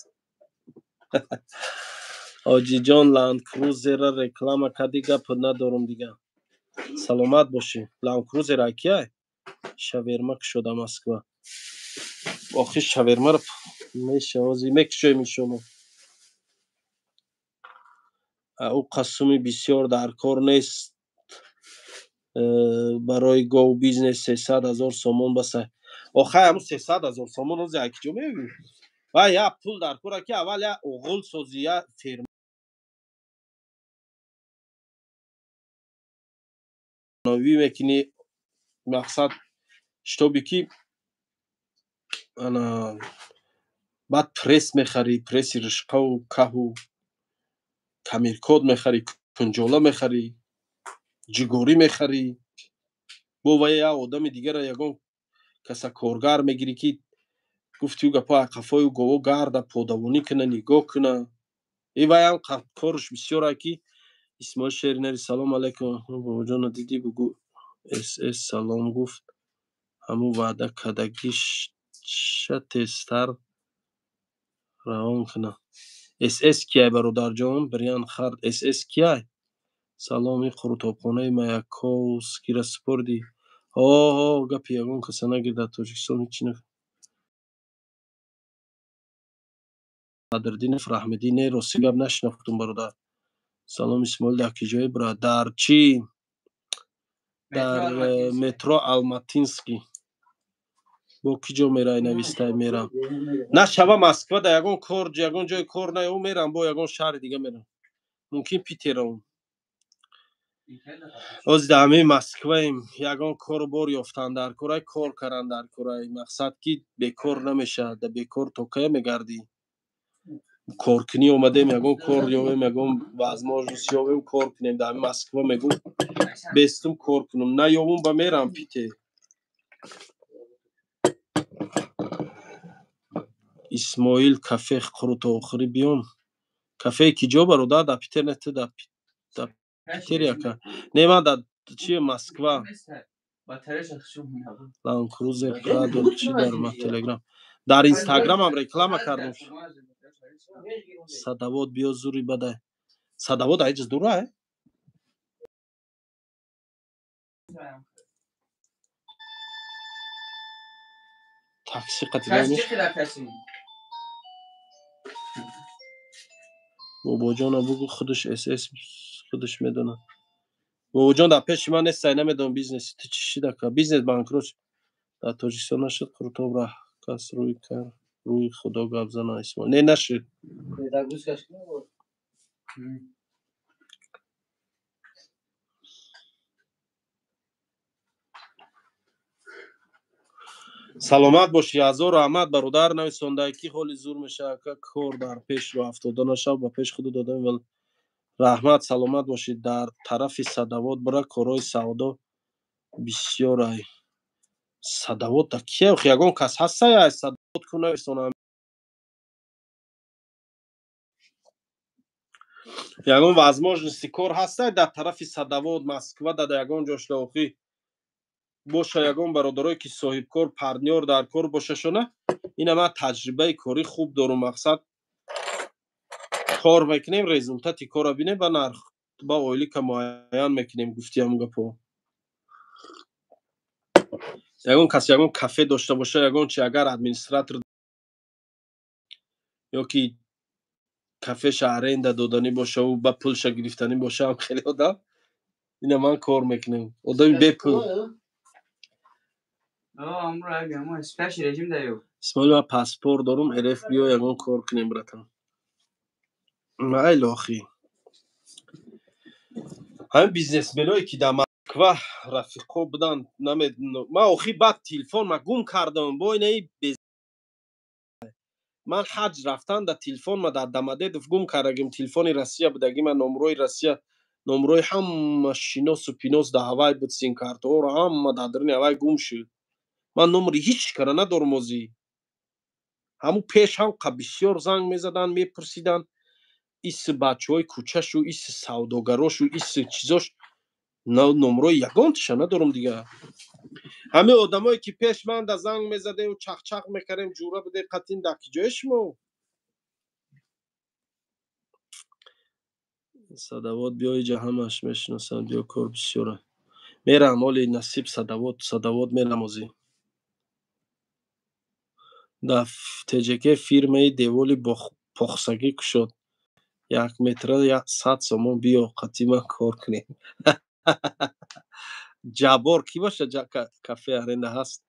Ҳоҷиҷон, Ланд Крузерра реклама кардӣ, гап надорум дига. Саломат бошӣ. Ланд Крузер ай кияй? Шаверма кушода Москва. Охи, шавермаро меша, ҳозир мекушоем, иншоалло. Ӯ қасуми бисёр дар кор нест, барои гов бизнес 300 000 сомон баса. Охай, ҳамун 300 000 сомон ҳозир ай киҷо меёбӣ? Вай як пул дар кора, ки аввал як оғул созӣ, як фермановӣ мекунӣ, мақсад, шитобе ки ана баъд пресс мехарӣ, пресси ришқаву каҳу камиркод мехарӣ, кунҷола мехарӣ, ҷигорӣ мехарӣ, бо вай як одами дигара, ягон каса коргар мегирӣ, ки гуфти ӯ гапҳо қафои гово гарда, подавонӣ куна, нигоҳ куна. И вайам корш бисёр, ки Исмоил Шеринари, салом алайкум, бобоҷона, дидӣ, бугӯ СС салом гуфт, ҳамун ваъда кардагиша тезтар равон куна. СС кияй, бародарҷон? Бирян хард, СС кияй? Салом, ин қурутобхонаи Маяковскира супордӣ? Ҳо, ҳо, гапи ягон каса нагир, дар Тоҷикистон ҳечи на. Садриддинов Раҳмиддин, не, рости гап, нашинохтум, бародар. Салом, Исмоил, дар киҷое, бра? Дар чӣ? Дар метро Алматинский. Бо кӣ ҷо мерай, навистай, мерам. Нашава Москва да ягон кор, ягон ҷои кор наёву, мерам, бо ягон шаҳри дига мерам. Мумкин, Питеравм. Ҳозир дар ҳамаи Москваем, ягон кору бор ёфтан дар корай, кор кардан дар корай. Мақсад, ки бекор намешавад, да бекор то кая мегардӣ? Коркунӣ омадем, ягон кор ёбем, ягон возможность ёбем, кор кунем. Дар Москва мегӯм, бестум кор кунам, наёбум, ба мерам Питер. Исмоил, кафе қурутобхӯрӣ биём. Кафеи ки ҷо, бародар? Дар Питер не, ту дар Питер яка. Не, ман дар чи, Москва. Ланд Крузер Прадо чи дар Телеграм, дар Инстаграмам реклама кардам. Садовод биё, зури бадай. Садовод айҷаз дура? Такси қатида. Бобоҷона бугӯ, худаш СС худаш медонад. Бобоҷон дар пеши ман нестай, намедонам бизнеси ту чӣ шидака. Бизнес банкрот дар Тоҷикистон нашуд. Қурутоб раҳ кас рӯй кар, рӯи Худо гап зана, Исмоил. Не, нашуд. Саломат бошӣ, ҳазор раҳмат, бародар. Нависондай, ки ҳоли зур мешавад, ака, кор дар пеш ро афтода нашав, ба пеш худу додам. Раҳмат, саломат бошӣ. Дар тарафи Садовод бира, корҳои савдо бисёрай. Садовод да кия? Ягон кас ҳастая Садовод, ку нависонам. Ягон возможности кор ҳастай дар тарафи Садовод, Москва, да ягон ҷошда охи боша, ягон бародарое ки соҳибкор, партнёр дар кор бошашона. Ина ман таҷрибаи корӣ хуб дорум, мақсад, кор мекунем, результати корро бинем, ба нарх, ба ойлика муайян мекунем. Гуфти ҳамун гапҳо, ягон кас ягон кафе дошта боша, ягон чи, агар администратор ё ки кафеша аренда доданӣ бошаву ба пулша гирифтанӣ бошаам, хеле одам, ина ман кор мекунем, одами бепул. Исмоил, ман паспорт дорум, РФ биё, ягон кор кунем, братан. Майли, охи. Ҳамин бизнесменое, ки дар Москва рафиқҳо буданд, ман охи баъд телефон ма гум кардам, бо инаи ман ҳаҷ рафтан да телефон ма дар Домодедово гум кардагим. Телефони Россия будаги ма, номрои Россия, номрои ҳама шиносу пинос да ҳавай буд, симкартаҳоро ҳама дар даруни ҳавай гум шуд. Ман номри ҳеҷ кара надорум озӣ. Ҳамун пеш ҳам қа бисёр занг мезаданд, мепурсиданд, иси бачаҳои кӯчашу, иси савдогарошу, иси чизош, номрои ягонташа надорум дига. Ҳамин одамое, ки пеш ман да занг мезадем, чақчақ мекардем, ҷура будем қатин, дар ки ҷое шумо? Садавот, биё иҷа, ҳамаш мешиносанд, биё, кор бисёра. Мерам, оли насиб, Садавот, Садавот мерам озӣ. Дар ТҶК фирмаи деволи похсагӣ кушод. Як метра 100 сомон, биё қатӣ ман кор кунем. Ҷаббор кӣ боша? Кафе аренда ҳаст?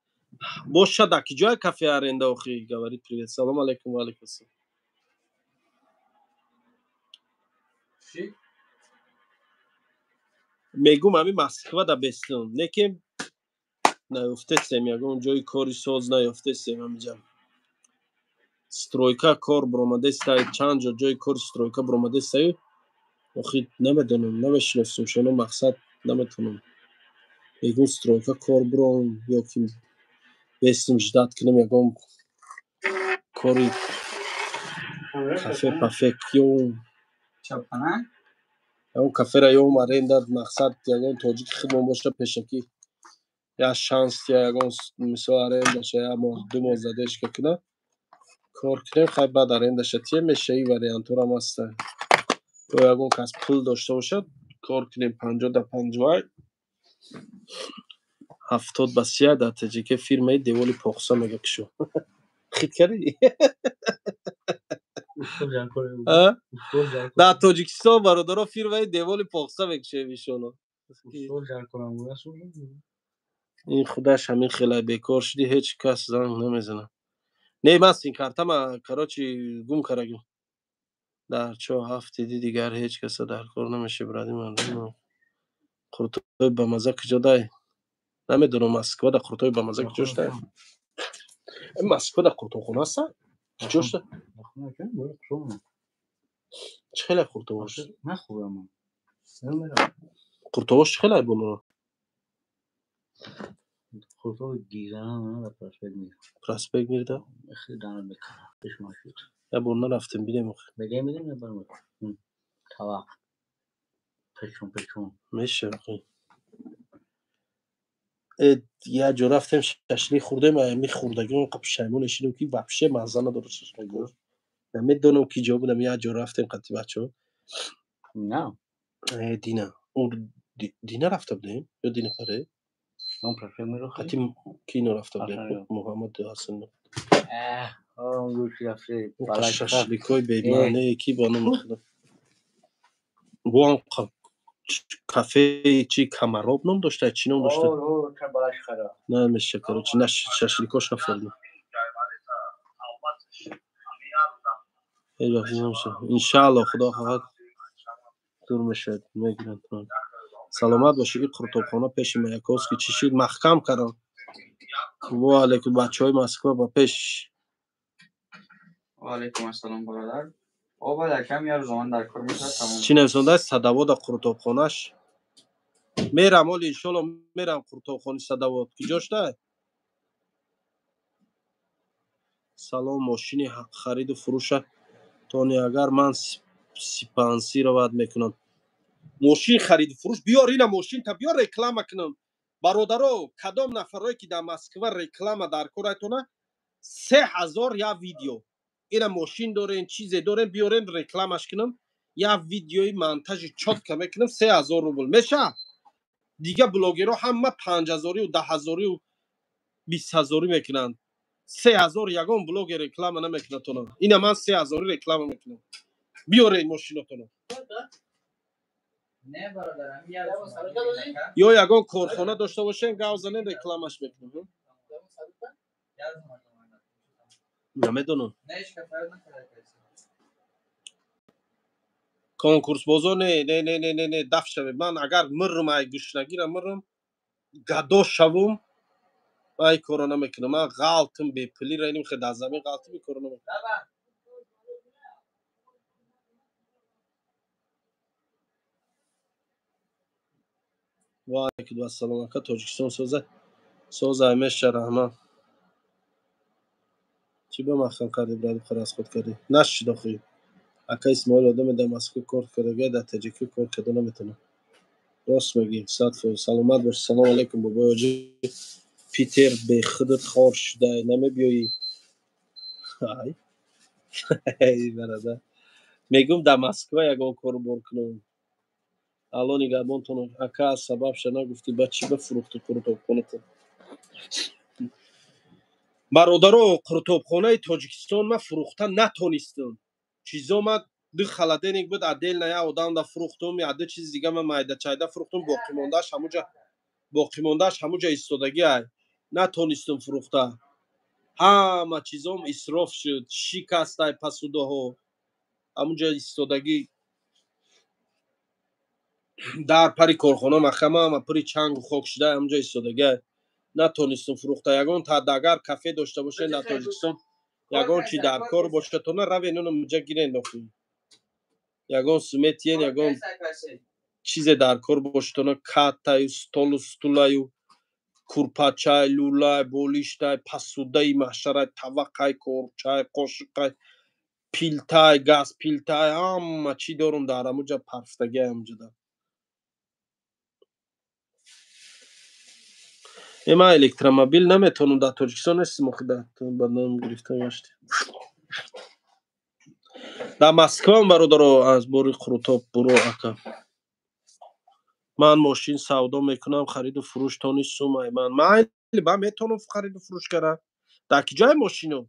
Боша, дар ки ҷоя кафе аренда охи? Говорит привет. Салом алейкум, ва алейкум ассалом. Мегум, ҳамин Москва да бестум. Не ки наёфтесем, ягон ҷои кори соз наёфтесем ҳамиҷа. Стройка кор баромадестай, чанд ҷо ҷои кори стройка баромадестаю, охи намедонам, намешиносум шоно, мақсад наметонам. Мегум, стройка кор биром ё ки бестум, ждать кунам, ягон кори кафе пафе ём. Ягон кафера ём аренда, мақсад ягон тоҷики худмон боша, пешакӣ як шанс я ягон мисол арендаша як моҳ, 2 моҳ задержка кунад, кор кунем, хай, баъд арендаша тия меша. Ин вариантҳорам ҳаста. Ё ягон кас пул дошта бошад, кор кунем 50 да 50 вай 70 ба 30. Дар ТҶК фирмаи деволи похса мега кушо. Хит кардӣ? Дар Тоҷикистон, бародаро, фирмаи деволи похса мекушем, иншоалло. Ин худаш ҳамин хелай бекор шудӣ, ҳеҷ кас занг намезанад. Не, ман симкартама, короче, гум кардагим. Дар чо ҳафт диди, дигар ҳеҷ каса дар кор намешавӣ, бради мардум. Қуртои бамаза куҷо дай? Намедонам, Москва да қуртои бамаза куҷо шуда? Москва да қуртобхона ҳаста? Куҷо шуда? Чӣ хеле қуртобош? Қуртобош чӣ хеле болоро? Проспект Мирда? Як бор нарафтем, бидем охи. Меша охи. Як ҷо рафтем, шашлик хӯрдем, ами хӯрдагион қа пушаймон шидем, ки вообще мазза надорад шашлик. Намедонам, ки ҷо будам, як ҷо рафтем қати бачаҳо. Дина. Дина рафта будем? Ё дина паре? Қати кино рафта будем. Муҳаммад Ҳасан. Шашликҳои бемаънее ки ба номи худо. Бо кафеи чи, Камароб ном дошта, чӣ ном дошта? Намеша, короче, на шашликош нафурдем. Ҳеҷ вақт намеша. Иншаалло, худо хоҳад, дур мешавад, мегиранд. Саломат бошӣ. Ин қуртобхона пеши Маяковский чӣ шид? Маҳкам кардам. Ва алейкум, бачаҳои Москва, ба пеш. Ва алейкум ассалом, бародар. Оба якам як замон дар кор мешавад, тамом. Чӣ нависондааст? Садавода қуртобхонаш. Мерам оли, иншоалло, мерам қуртобхони Садавод. Куҷо шуда? Салом, мошини хариду фурӯша тони, агар ман спонсировать мекунам. Мошин хариду фурӯш, биёр ина мошинта, биёр, реклама кунам. Бародаро, кадом нафарое, ки дар Москва реклама дар кор айтона, 3000 як видео. Ина мошин дорен, чизе дорен, биёрен, рекламаш кунам, як видеои монтажи чётко мекунам, 3000 рубл меша. Дига блогерҳо ҳама 5000-риву 10 000-риву 20 000-ӣ мекунанд. 3000 ягон блогер реклама намекунад тона. Ина ман 3000-ӣ реклама мекунам, биёрен мошинотона. Ё ягон корхона дошта бошем, гав занен, рекламаш мекунам. Намедонам. Конкурсбозо не, не, не, не, не, не, даф шавед. Ман агар миррум, ай гушнагира миррум, гадо шавум, ман ин корро намекунам. Ман ғалтим бепулира, иним хе дар замин ғалтим, ин корро намекунам. Ва алайкум ассалом, ака, Тоҷикистон соза. Соза ҳамеша, раҳмат. Чӣ ба маҳкам кардӣ, брат, расход кардӣ? Нашид охи. Ака Исмоил, одаме дар Москва кор кардага, дар Таҷикӣ кор карда наметавонад. Рост мегӣ, 100%. Саломат бош. Салом алейкум, бобои ҳоҷӣ. Питер бехудат хор шуда, намебиёӣ. Ай. Эй, бародар. Мегӯм дар Москва ягон кору бор кунам. Алло нигаҳбонтон. Ака, аз сабабша нагуфтӣ, ба чӣ ба фурӯхти қурутобхонатон? Бародаро, қурутобхонаи Тоҷикистон ман фурӯхта натонистам. Чизо ман ду холодильник буд, отдельно як одам да фурӯхтум, я ду чизи дига ман майдачайда фурӯхтум, боқимондааш ҳамуҷа истодагӣ ай. Натонистум фурӯхта. Ҳама чизом исроф шуд, шикастай пасудаҳо. Ҳамуҷа истодагӣ дар пари корхона махама ҳама пури чангу хок шуда, ҳамуҷа истодагӣ ай. Натонистум фурӯхта. Ягон агар кафе дошта бошед дар Тоҷикистон, ягон чи дар кор бошад, то на равен оно муҷа гирен охи. Ягон суметиен, ягон чизе дар кор бошад, то на катаю, столу, стулаю, курпачай, лулай, болиштай, пасудаи маҳшарай, тавақай, корчай, қошиқай, пилтай, газ пилтай, ҳама чӣ дорум дар ҳамуҷа парфтагӣ ҳамуҷада. Ман электромобил наметавонам, дар Тоҷикистон нестим охи, дар ба ном гирифта гашти. Дар Москваам, бародаро, аз бори қурутоб буро, ака. Ман мошин савдо мекунам, хариду фурӯш тони сумай. Ман майли, ман метавонам хариду фурӯш кара. Дар ки ҷое мошино?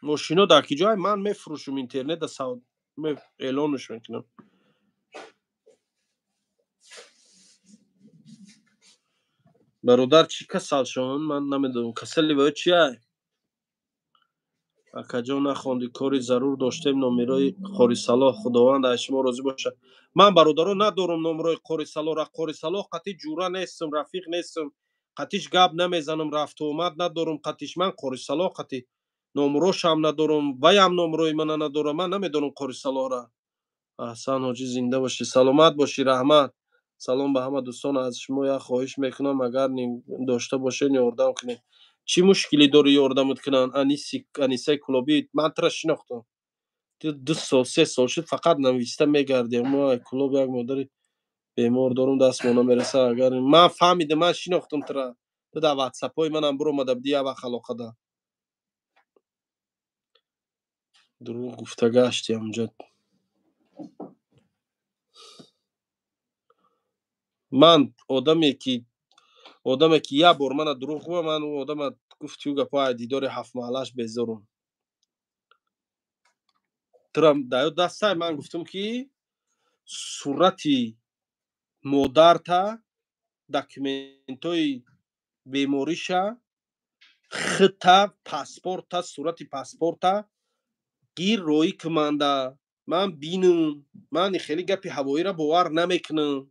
Мошино дар ки ҷое? Ман мефурӯшум, интернет да савдо эълонш мекунам. Бародар, чӣ касал шон? Ман намедонам. Касали ва ё чи ай? Акаҷон, нахонди, кори зарур доштем, номерои Қорисалоҳ, Худованд аз шумо розӣ бошад. Ман, бародаро, надорам номерои Қорисалоҳ. Қорисалоҳ қатъи ҷура нестам, рафиқ нестам, қатиш гап намезанам, рафту омад надорам қатиш. Ман Қорисалоҳ қатъи номерошам надорам, ваям номерои мана надорам. Ман намедонам Қорисалоҳра. Аҳсан ҳоҷӣ, зинда бошӣ, саломат бошӣ, раҳмат. Салом ба ҳама дӯстон, аз шумо як хоҳиш мекунам, агар дошта бошед, ёрдам кунед. Чӣ мушкилӣ дорӣ ёрдамат кунанд? Анисаи Кулобӣ, ман тура шинохтам. Ту 2 сол, 3 сол шуд, фақат нависта мегардӣ. Мо Кулоб як модари бемор дорум, дастмо намераса. Агар ман фаҳмидам, ман шинохтам тура. Ту дар ватсапҳои манам биромада будӣ як вақт алоқада. Дурӯғ гуфта гашти ҳамунҷа. Ман одаме ки як бор мана дурӯғ гуфт, ман ӯ одама гуфти ӯ гапҳо ай дидори ҳафтмаҳалаш безорум. Тура дар ёд дастай, ман гуфтам ки сурати модарта, документҳои бемориша, хита, паспорта, сурати паспорта гир роӣ куманда, ман бинам. Ман хеле гапи ҳавоиро бовар намекунам.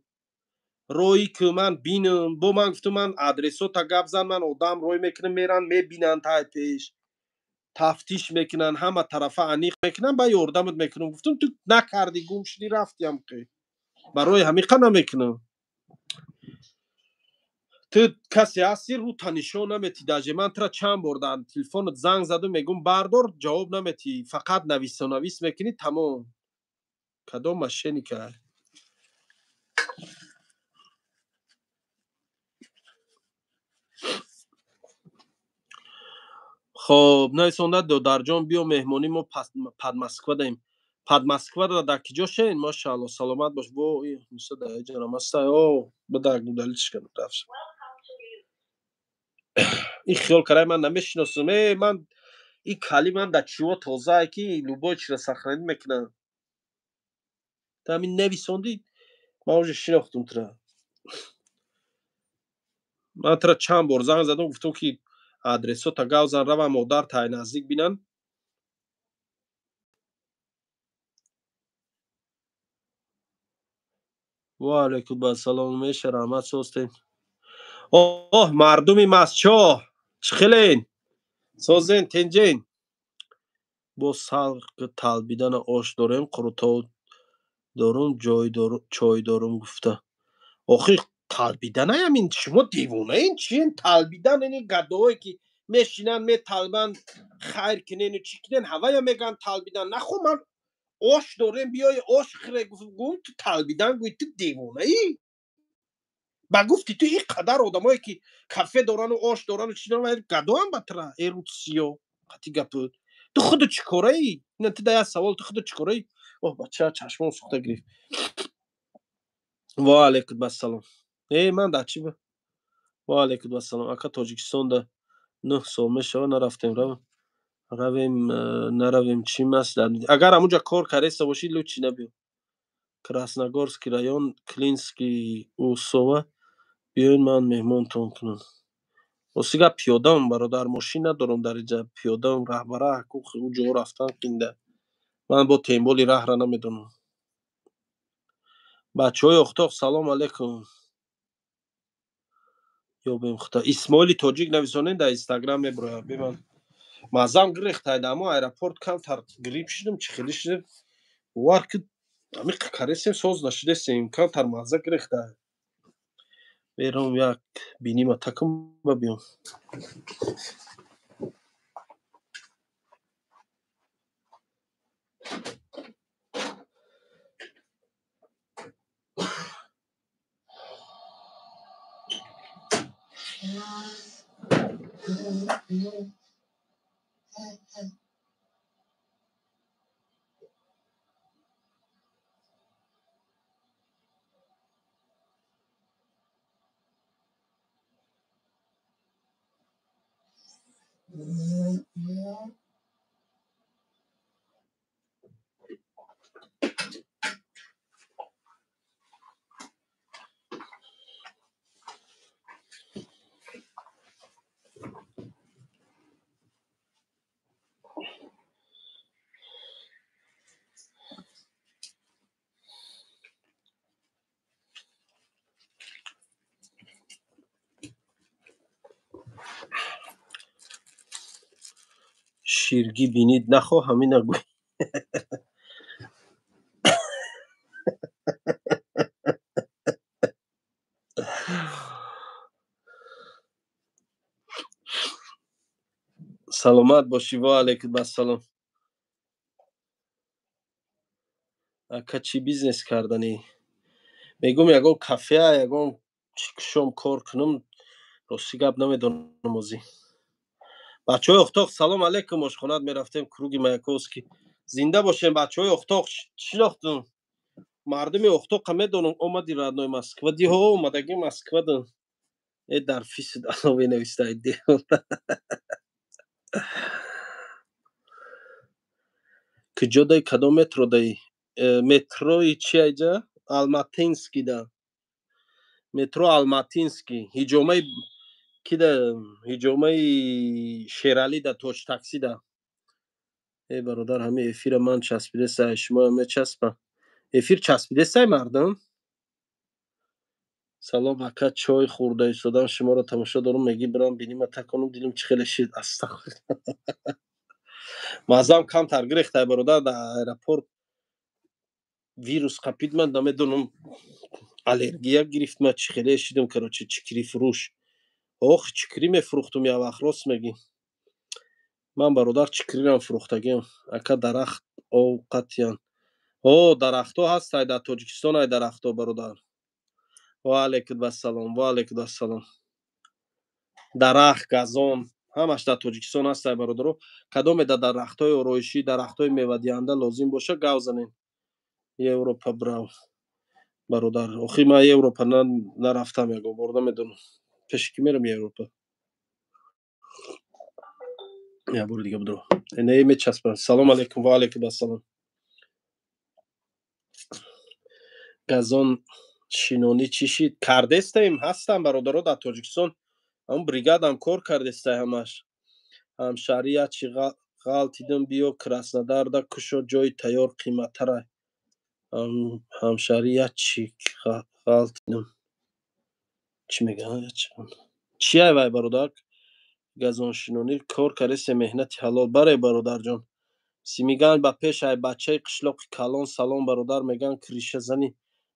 Роӣ ку, ман бинам. Бо ман гуфтам, ман адресота гап зан, ман одам рой мекунам, меран мебинанд, тай пеш тафтиш мекунанд, ҳама тарафа аниқ мекунанд, ба ёрдамат мекунам. Гуфтам, ту накардӣ, гум шудӣ, рафтиам ки. Барои ҳамиқа намекунам. Ту касе ҳасти, рӯта нишон наметӣ. Даже ман тура чанд бор дар телефонат занг задум, мегӯм бардор, ҷавоб наметӣ, фақат нависонавис мекунӣ, тамом. Кадом мошенника? Хоб, нависонда додарҷон, биё меҳмонӣ, мо Подмосква даем. Подмосква дар киҷо шен? Машаалло, саломат бош. Во, миса дар иҷара мастай. О, бада удалить кардам, рафт. Ин хиёл карай ман намешиносам. Э, ман ин кали ман дар чиво тозае ки любой чиро сохранить мекунам. Ту ҳамин нависондӣ, ман уже шинохтум тура. Ман тура чанд бор занг задам, гуфтам ки Адресота гавзан, раван, модар тай наздик бинан. Ва алайкум ассалом, меша, раҳмат, созтен. Оҳ, мардуми Масчоҳ, чӣ хелен? Созен, тенҷен? Бо салқ талбидана ош дорем, қурутов дорум, чой дорум гуфта. Охи, талбиданаям ин, шумо девонаен чиен? Талбидан ини гадое ки мешинанд, металбанд, хайр кинену чӣ кинен, ҳавая мегӯянд талбидан. Нахо, ман ош дорем, биёи ош хӯре гум, ту талбидан гӯй, ту девонаӣ? Ба гуфти ту ин қадар одамое ки кафе дорану ош дорану чӣ доран, гадоам ба тра эрутсиё қати гапут. Ту худу чӣ кораӣ? Ина ту да як савол, ту худу чӣ кораӣ? Оҳ, бача, чашмом сӯхта гирифт. Ва алайкум ассалом. Э, ман дар чӣ? Ва алайкум ассалом. Ака, Тоҷикистонда 9 сол мешава, нарафтем, равем, наравем, чӣ маслиҳат? Агар ҳамунҷа кор кареста бошӣ, лучше набиё. Красногорский район, Клинский, Усова биёед, ман меҳмонтон кунам. Рости гап, пиёдаам, бародар, мошин надорам дар инҷа, пиёдаам, раҳбара ӯ ҷо рафтан қинда. Ман бо темболи раҳра намедонам. Бачаҳои Охтоқ, салом алейкум. Ёбем хута. Исмоили Тоҷик нависонед дар Инстаграм, меброяд. Биман маззам гирехтай, дар ҳамон аэропорт камтар грипп шудам, чӣ хеле шудам. Бовар ки, ҳамин каресем, соз нашудесем, камтар мазза гирехтай. Берам як бинима такум ба биём. Ширгӣ бинид нахо, ҳамина гӯй. Саломат бошӣ, ва алайкум ассалом. Ака, чӣ бизнес карданӣ? Мегӯм, ягон кафеа, ягон чӣ кушом, кор кунам, рости гап, намедонам озӣ. Бачаҳои Охтоқ, салом алейкум. Ошхонат мерафтем, круги Маяковский. Зинда бошем, бачаҳои Охтоқ, шинохтум. Мардуми Охтоқа медонам, омади родной Москва диҳо, омадаги Москва ду. Э, дар фисид алове навистай деҳо. Куҷо дай, кадом метро дай? Метрои чи айҷа? Алматинский да. Метро Алматинский. Ҳиҷомаи кида, ҳиҷомаи Шералӣ да, точ такси да. Э, бародар, ҳамин эфира ман часпидесай, шумоям мечаспа. Эфир часпидесай, мардум? Салом, ака, чой хӯрда истодам, шуморо тамошо дорам, мегӣ бирам бинима таконам, дилам чӣ хеле шид. Астағфир. Маззам камтар гирехтай, бародар, дар аэропорт вирус қапид, ман намедонам, аллергия гирифт, ман чӣ хеле шидам, короче, чикирӣ фурӯш. Ох, чикирӣ мефурӯхтум як вақт, рост мегӣ. Ман, бародар, чикирирам фурӯхтагиам. Ака, дарахт овқатиян. О, дарахтҳо ҳастай дар Тоҷикистон, ай дарахтҳо, бародар. Ва алайкум ассалом, ва алайкум ассалом. Дарахт, газон, ҳамаш дар Тоҷикистон ҳастай, бародаро. Кадоме дар дарахтҳои ороишӣ, дарахтҳои мевадиҳанда лозим боша, гав занед. Европа брав. Бародар, охи ман Европа нарафтам ягон бор, намедонам. Пеши ки мерам Европа? Як бори дига бидро. Не мечаспам. Салом алейкум, ва алайкум ассалом. Газон шинонӣ чӣ шид? Кардестаем, ҳастам, бародаро, дар Тоҷикистон. Ҳамн бригадам кор кардестай ҳамаш. Ҳамшаҳрӣ ячи ғалтидим, биё Краснодарда кушо, ҷои тайёр қиматтарай. Ҳамшаҳрӣ ячи ғалтидим. Чӣ мегӯяд? Чия вай, бародар? Газоншинонӣ кор кардесе, меҳнати ҳалол. Баре, бародарҷон. Симиган ба пеш, ай бачаи қишлоқи калон салом, бародар. Мегӯянд, крышазанӣ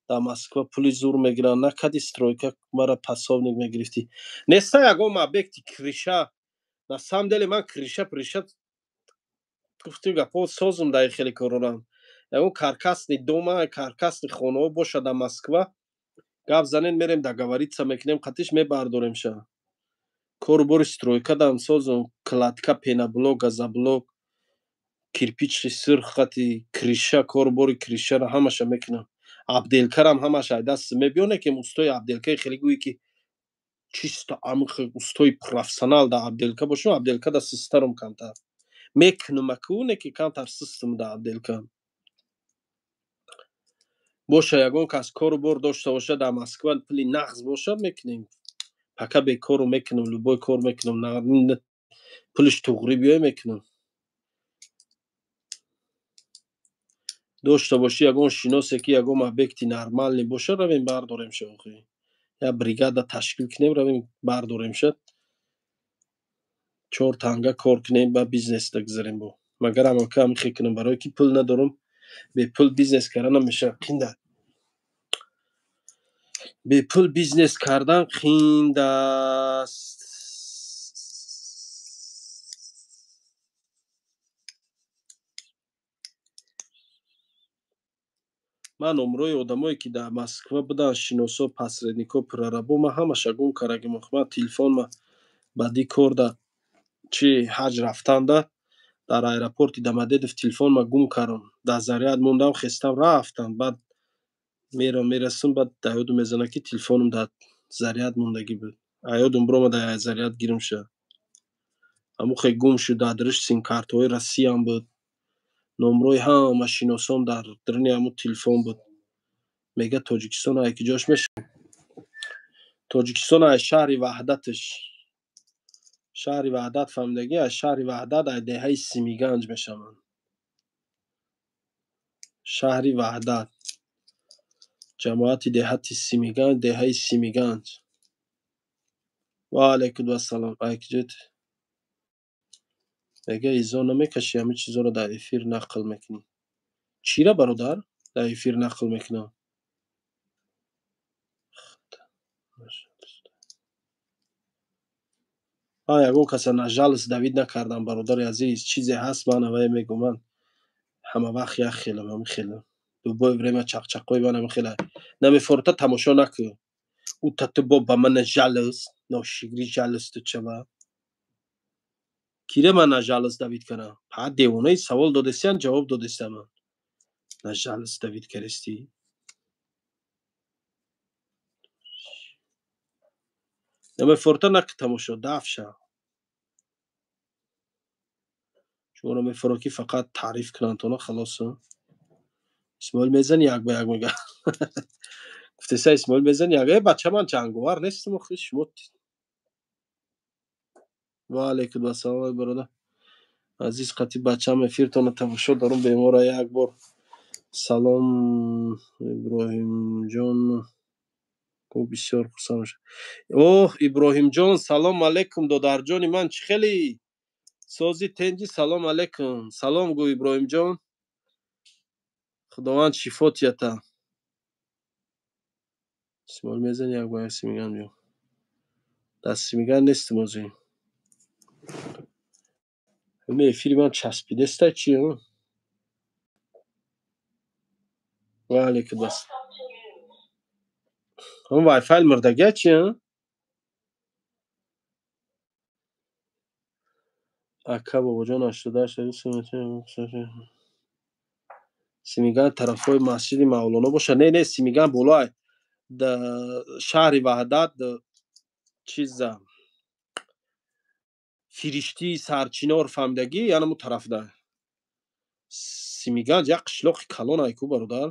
дар Москва пули зур мегиранд. Накади стройка мара пособник мегирифтӣ. Неста ягон объекти крыша. На самом деле ман крыша приша гуфтим гапо созум дар хеле корорам. Ягон каркасный дома, каркасный хонаҳо бошад дар Москва, гап занен, мерем, договориться мекунем, қатиш мебардоремша. Кору бори стройка дам созум, кладка, пеноблок, газоблок, кирпичи сурх қати крыша, кору бори крышаро ҳамаша мекунам. Отделкарам ҳамаша ай даст мебиёне, ки устои отделкаи хеле гӯӣ, ки чисто амиқ устои профессионал дар отделка бошам, отделка да систарам камтар. Мекунам аку, не ки камтар систам дар отделка. Боша, ягон кас кору бор дошта бошад дар Москва, пули нағз бошад, мекунем. Пока бекору мекунам, любой кор мекунам, пулиш туғрӣ биёй, мекунам. Дошта бошӣ ягон шиносе, ки ягон объекти нормальный бошад, равем бардорем ша, охи. Як бригада ташкил кунем, равем бардорем ша. Чор танга кор кунем, ба бизнес дагзарем бо. Магарам ака ҳамихе кунам, барое ки пул надорам, бепул бизнес кардан намешавад, қинда. Бепул бизнес кардан қиндаст. Ман номрои одамое, ки дар Москва буданд, шиносо, посреднико, прорабо, ман ҳамаша гум кардагим. Ман телефонма баъди кор да чи ҳаҷ рафтанда дар аэропорти Домодедово телефонма гум кардам. Дар заряд мондам, хестам, рафтам. Баъд мерам, мерасам, баъд дар ёдум мезанад, ки телефонам дар заряд мондагӣ буд. А ёдум биромад, заряд гирам ша. Ҳамун хе гум шуд, дар дариш симкартҳои Россиям буд. Номрои ҳама шиносон дар даруни ҳамун телефон буд. Мега, Тоҷикистон ай куҷош мешавад? Тоҷикистон ай шаҳри Ваҳдаташ. Шаҳри Ваҳдат фаҳмидагӣ, аз шаҳри Ваҳдат, ай деҳаи Симиганҷ мешаванд. Шаҳри Ваҳдат. Ҷамоати деҳати Симиганҷ, деҳаи Симиганҷ. Ва алайкум ассалом. Ай куҷоед? Мега, изо намекашӣ, ҳамин чизоро дар эфир нақл мекунӣ. Чира, бародар? Дар эфир нақл мекунам. Ман ягон каса на жалость давить накардам, бародари азиз. Чизе ҳаст, ман аввале мегӯм, ман ҳама вақт як хелам, ҳамин хелам. Любое время чақчақҳои ман ҳамин хела. Намефорта, тамошо накун. Ӯ тату бо ба ман жалость, ношигри жалость ту чава. Кире ман на жалость давить кардам? Ҳа, девонаи, савол додестиан, ҷавоб додестиам ман. На жалость давить кардестӣ? Намефорта, нак тамошо, даф шав. Шуморо мефорад, ки фақат таъриф кунанд тона, халос. Исмоил мезани як ба як, мега. Гуфтеса, Исмоил мезани як. Э, бача, ман ҷанговар нестам, охи, шумо. Ва алайкум ассалом, бародар. Азиз, қати бачам эфиртонро тамошо дорум, бемора як бор. Салом, Иброҳимҷон. Ӯ бисёр хурсанд мешавад. Оҳ, Иброҳимҷон, салом алайкум, додарҷони ман, чӣ хеле? Сози, тенҷи, салом алайкум. Салом гӯ, Иброҳимҷон. Худованд шифо тията. Исмоил мезани як ба як, Симиган биё. Дар Симиган нестим ҳозир. Ҳамин эфири ман часпидестай чи? Ва алайкум ассалом. Ҳамн вайфай мурдагия чи? Ака Бобоҷон, 88. Симиган тарафҳои масҷиди Мавлоно бошад. Не, не, Симиган болоай. Шаҳри Ваҳдат, чиза, Фириштии Сарчинор фаҳмидагӣ, янаму тарафда. Симиганҷ як қишлоқи калон ай ку, бародар.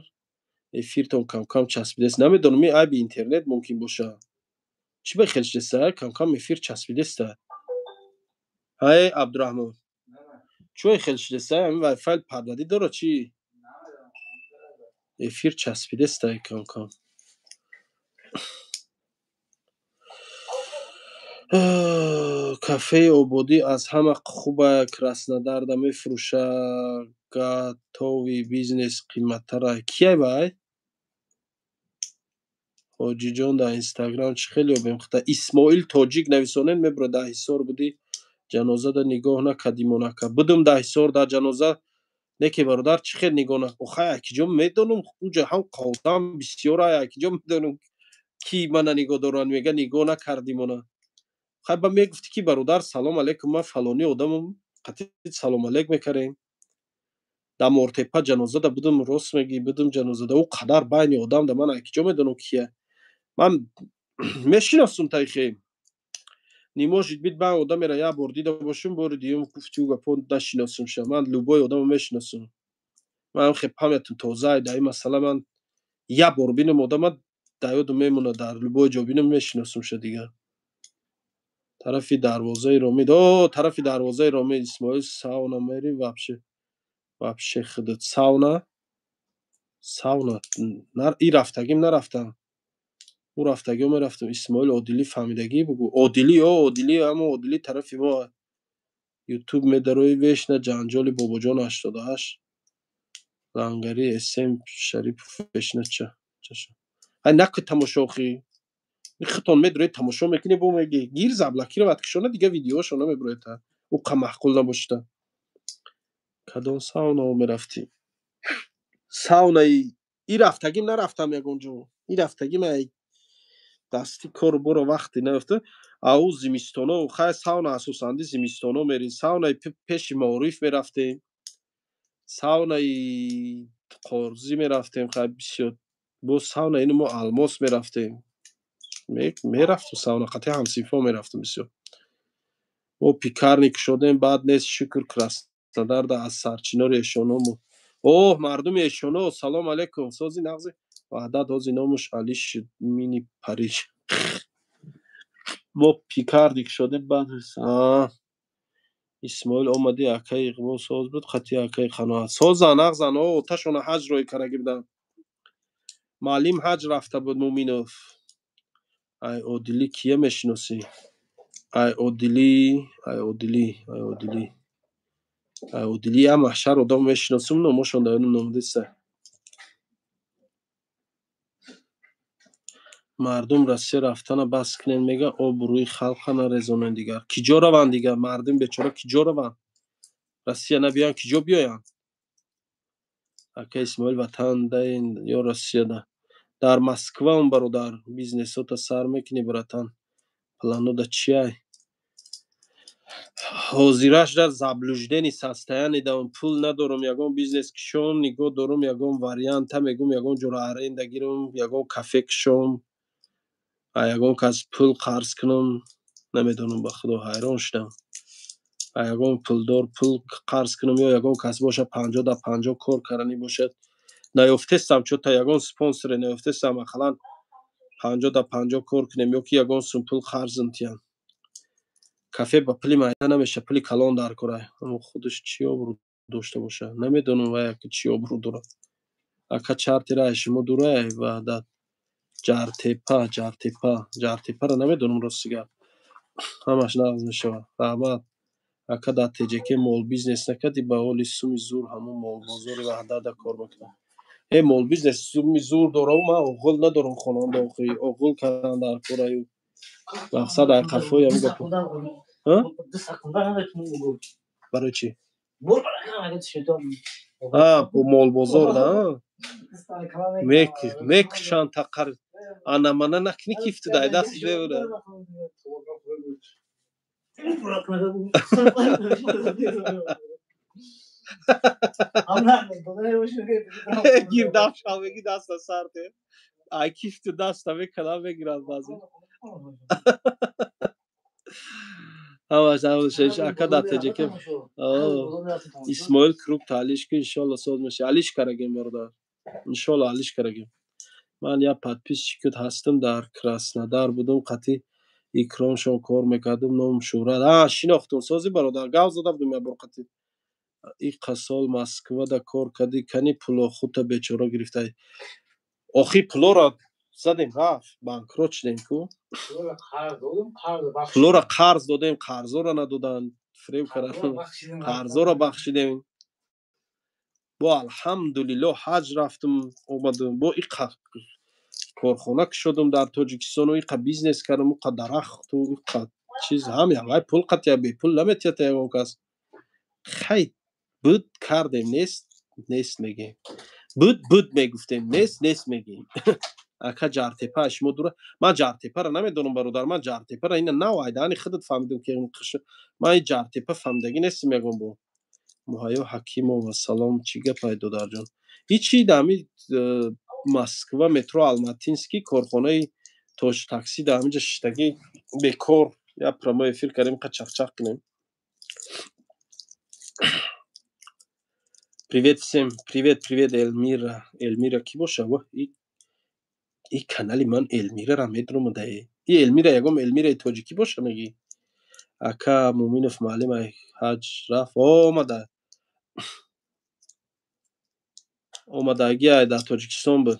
Эфиртон камкам часпидест. Намедонам, ин айби интернет мумкин бошад. Чӣ ба хел шудеста? Кам-кам эфир часпидеста. Ҳай, Абдураҳмон. Чӣ хел шудеста? Ҳамин вайфай падвадӣ дорад чӣ? Эфир часпидеста кам-кам. Кафеи Ободӣ аз ҳама хуба Краснодарда мефурӯша, гатови бизнес қиматтара. Кияй вай? Ҳоҷиҷон, дар Инстаграм чӣ хел ёбем хита? Исмоил Тоҷик нависонед, мебура. Дар Ҳисор будӣ, ҷанозада нигоҳ накардимон, ака. Будум дар Ҳисор дар ҷаноза, не ки бародар, чӣ хел нигоҳ на, охай, акиҷо медонум, уҷа ҳам қодам бисёр ай, акиҷо медонум, ки мана нигоҳ доранд, мега нигоҳ накардимона. Хай, ба мегуфтӣ, ки бародар, салом алейкум, ман фалонӣ одамам, қатъи салом алейк мекардем. Дар Мортепа ҷанозада будум, рост мегӣ, будум ҷанозада, ӯ қадар байни одам да ман акиҷо медонам кия. Ман мешиносум таихе. Не может быть, ман одамеро як бор дида бошум, бори дуюм гуфти ӯ гапо нашиносумша. Ман любой одамо мешиносум. Ман хе памятам тоза дар ин масъала, ман як бор бинам одама, дар ёдам мемонад, дар любой ҷо бинам, мешиносумша дигар. Тарафи дарвозаи Ромид, о, тарафи дарвозаи Ромид, Исмоил, сауна мери вообще? Вообще худат сауна? Сауна и рафтагим, нарафтам. Ӯ рафтагио мерафтам. Исмоил Одилӣ фаҳмидагӣ бугӯ. Одилӣ, о, Одилӣ, ҳамо Одилӣ тарафи мо. Ютуб медарои, вешна ҷанҷоли Бобоҷон 88 Лангари СМ Шарипов вешна ча. Чаша. Ай, наку тамошо охи. Хитон медрои, тамошо мекунӣ, бо меги гир заблокировать кишона, дига видеошо намеброета. Ӯ қа маъқул набошида. Кадом саунао мерафтӣ? Саунаи и рафтагим, нарафтам ягон ҷо. И рафтагим ай дасти кору боро вақте наёфта. Ау зимистоно, хай, сауна асосанди зимистоно мери. Саунаи пеши Маориф мерафтем. Саунаи Қорзӣ мерафтем, хай, бисёр. Боз сауна ину мо Алмос мерафтем. Мерафтум сауна, қатъи ҳамсинфо мерафтум бисёр. Мо пекарни кушодем, баъд нест, шукр, Краснодарда аз сарчинори эшономо. Оҳ, мардуми эшоно, салом алейкум. Сози нағзи Ваҳдат ҳози номуш Али шуд, мини Париж. Мо пекарни кушодем, баъд Исмоил омадӣ, акаи Иқбол соз буд, қатъи акаи Қаноат. Соза, нағзан, о, оташона ҳаҷ рӯй кардаги буданд. Маълим ҳаҷ рафта буд, Муминов. Ай, Одилӣ кия мешиносӣ? Ай, Одилӣ, ай, Одилӣ, ай, Одилӣ. Ай, Одилӣ як маҳшар одам мешиносум, номошон дар ёдам номадиста. Мардум Россия рафтана бас кунед, мега, обрӯи халқа нарезонед дигар. Киҷо раванд дигар? Мардум бечора киҷо раванд? Россия набиёянд, киҷо биёянд? Ака Исмоил, ватандаен ё Россияда? Дар Москваам, бародар, бизнесота сар мекунӣ, братан. Планода чиай? Ҳозираш дар заблуждение состояние давом, пул надорам, ягон бизнес кишом, нигоҳ дорам, ягон варианта мегум, ягон ҷоро аренда гирам, ягон кафе кишом, а ягон кас пул қарз кунам, намедонам, ба худо, ҳайрон шудам. А ягон пулдор пул қарз кунам ё ягон кас боша, 50 да 50 кор карданӣ бошад. Наёфтестам, чо-то ягон спонсоре наёфтестам, ақаллан 50 да 50 кор кунем ё ки ягон сум пул қарзм тиҳам. Кафе ба пули майда намеша, пули калон дар кора. Аммо худаш чӣ обрӯ дошта бошад? Намедонам, вай ака чӣ обрӯ дорад. Ака, чартера ай шумо дурай, Ваҳдат. Ҷартепа, Ҷартепа, Ҷартепаро намедонам, рости гап. Ҳамаш нағз мешавад. Раҳмат. Ака, дар ТҶК молбизнес накардӣ, ба ҳоли суми зур ҳамун молбозори Ваҳдатда кор мекунад. Э, молбизнес суми зур дораву, ман оғил надорам, хонанда охи, оғил кардан дар кораю. Мақсад ай қафои ҳамин гапо. Барои чӣ? А, бо молбозор да? Мекушанд тақар. Ана мана накунӣ, кифту дай даст мебурад. Гирдав шав, меги даста сар те. Ай кифту даста мекунам, мегиранд баъзе. Ҳамаш ҳамаш ака, дар ТҶК Исмоил круг таълиш ки, иншолло соз меша. Алиш карагем, бародар. Иншолло, алиш карагем. Ман як подписчикат ҳастам, дар Краснодар будум, қатъи Икромшон кор мекардум, ном Шӯҳрат. Шинохтум, сози бародар, гав зада будум як бор қатӣ. Иқа сол Москвада кор кардӣ, кани пуло худта бечора гирифтаӣ. Охи пулоро задем, рафт, банкрот шудем ку. Пулоро қарз додем, қарзоро надоданд, фиреб карданд, қарзоро бахшидем. Бо алҳамдулиллоҳ ҳаҷ рафтум, омадум, бо иқа корхона кушодум дар Тоҷикистону иқа бизнес кардум, иқа дарахту иқа чиз, ҳам явай пул қатия, бепул наметиҳад ягон кас. Хай буд кардем, нест нест мегӯем. Буд буд мегуфтем, нест нест мегӯем. Ака Ҷартепа шумо дура. Ман Ҷартепаро намедонам, бародар, ман Ҷартепаро ина нав айдаани худат фаҳмидам ки ман ин Ҷартепа фаҳмидагӣ нестам ягон бор. Муҳайё Ҳакимова, салом, чӣ гапай додарҷон? Ҳичи дар ҳамин Москва, метро Алматинский, корхонаи Тоҷ такси дар ҳаминҷа шиштагӣ бекор, як прямой эфир кардем, қа чақчақ кунем. Привет всем, привет, привет, Эльмира. Эльмира кӣ боша? Во, и канали ман Эльмираро медонам да. И Эльмира ягон Эльмираи тоҷикӣ боша мегӣ? Ака Муминов муаллим ай ҳаҷ рафт, омада. Омадагӣ ай дар Тоҷикистон буд.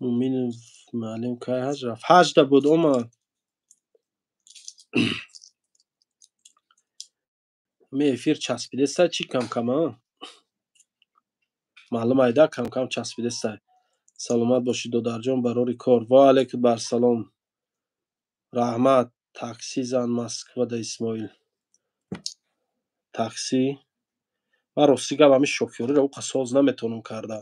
Муминов муаллим кай ҳаҷ рафт? Ҳаҷда буд, омад. Ҳамин эфир часпидестай чӣ кам-кам, а? Маълум айда кам-кам часпидестай. Саломат бошӣ додарҷон, барори кор. Ва алайкум барсалом. Раҳмат. Такси зан Москвада Исмоил. Такси? Ман рости гап ҳамин шофёриро уқа соз наметавонам карда.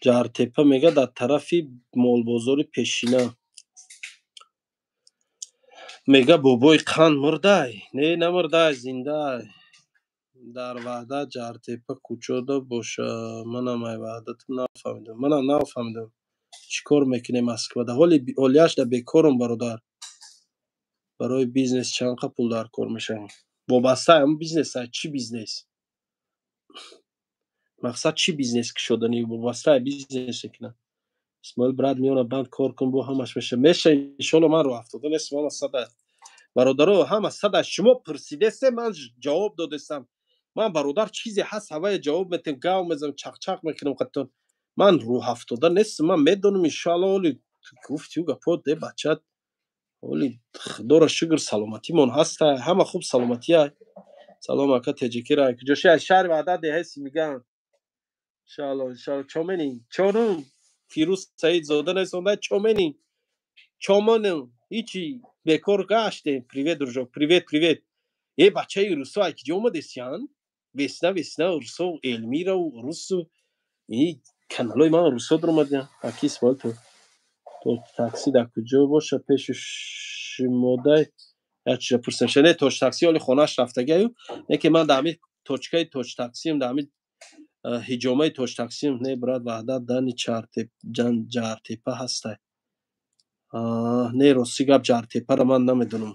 Ҷартепа мега дар тарафи молбозори пешина. Мега бобои қанд мурдай? Не, намурдай, зиндай. Дар Ваҳдат Ҷартепа куҷода боша? Манам ай Ваҳдатам нафаҳмидам. Манам нафаҳмидам. Чӣ кор мекунем Москвада? Ҳоли ҳолияш да бекорум, бародар. Барои бизнес чанд қа пул дар кор мешавад? Вобаста ҳамн бизнес ай чӣ бизнес? Мақсад чӣ бизнес кушоданӣ? Вобаста ай бизнес мекунад. Исмоил брат меона банд кор кун, бо ҳамаш меша. Меша иншолло, ман роҳ афтода нестам, ҳама сада. Бародаро, ҳама сада шумо пурсидесте, ман ҷавоб додестам. Ман бародар чизе ҳаст, ҳавая ҷавоб метем, гав мезанам, чақчақ мекунам қаттон. Ман рӯҳ афтода нестам, ман медонам иншоалло. Оли гуфти ӯ гапо де бача, оли худоро шукр саломатимон ҳаста, ҳама хуб саломатия. Салом ака Теҷикира, куҷоши аз шаҳри Ваҳдат деҳаси мегӯянд. Иншоалло, иншоалло. Чомени, чорум Фирӯз Саидзода нестонда чомени. Чомонем, ҳичи бекор гаштем. Привет, дружок, привет, привет. Э бачаи русо ай киҷо омадесиян? Весна, весна, русо, Элмира, русу. И каналои ман русо даромадиян. Аки Исмоил то такси дар куҷо боша пеши шумодай? Як чиза пурсам. Не, Тоҷ такси оли хонааш рафтагиаю. Не ки ман дар ҳамин точкаи Тоҷ таксиам, дар ҳамин ҳиҷомаи Тоҷ таксиам. Не, брат, Ваҳдат дани Ҷартепа ҳастай. Не, рости гап Ҷартепаро ман намедонам.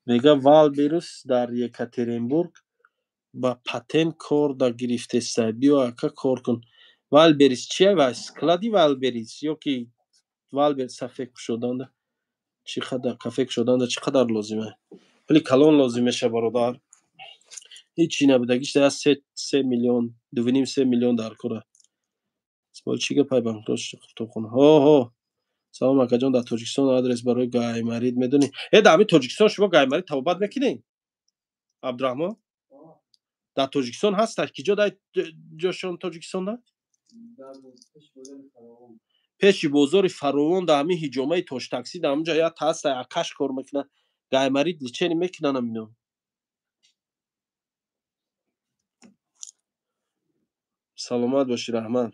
Мега Валберус дар Екатеринбург ба патент кор да гирифтестай. Биё ака кор кун. Валберис чия? Вай склади Валберис ё ки Валберис кафе кушоданда чӣ қадар, кафе кушоданда чӣ қадар лозима? Пули калон лозим меша, бародар. Ҳичи набудагиш да 3 миллион, 2,5 3 миллион дар кора. Исмоил чӣ гапай банкрот шуд Қуртобхона? Ҳо ҳо. Салом акаҷон, дар Тоҷикистон адрес барои гайморит медонӣ? Дар ҳамин Тоҷикистон шумо гайморит табобат мекунед? Абдураҳмон? Дар Тоҷикистон ҳаст? Ки ҷо дар ҷошон Тоҷикистонда? Пеши бозори Фаровон дар ҳамин ҳиҷомаи Тоҷтакси дар ҳамонҷо як ҳаст, акаш кор мекунад, гайморит лечение мекунанд ҳамино. Саломат бошӣ, раҳмат.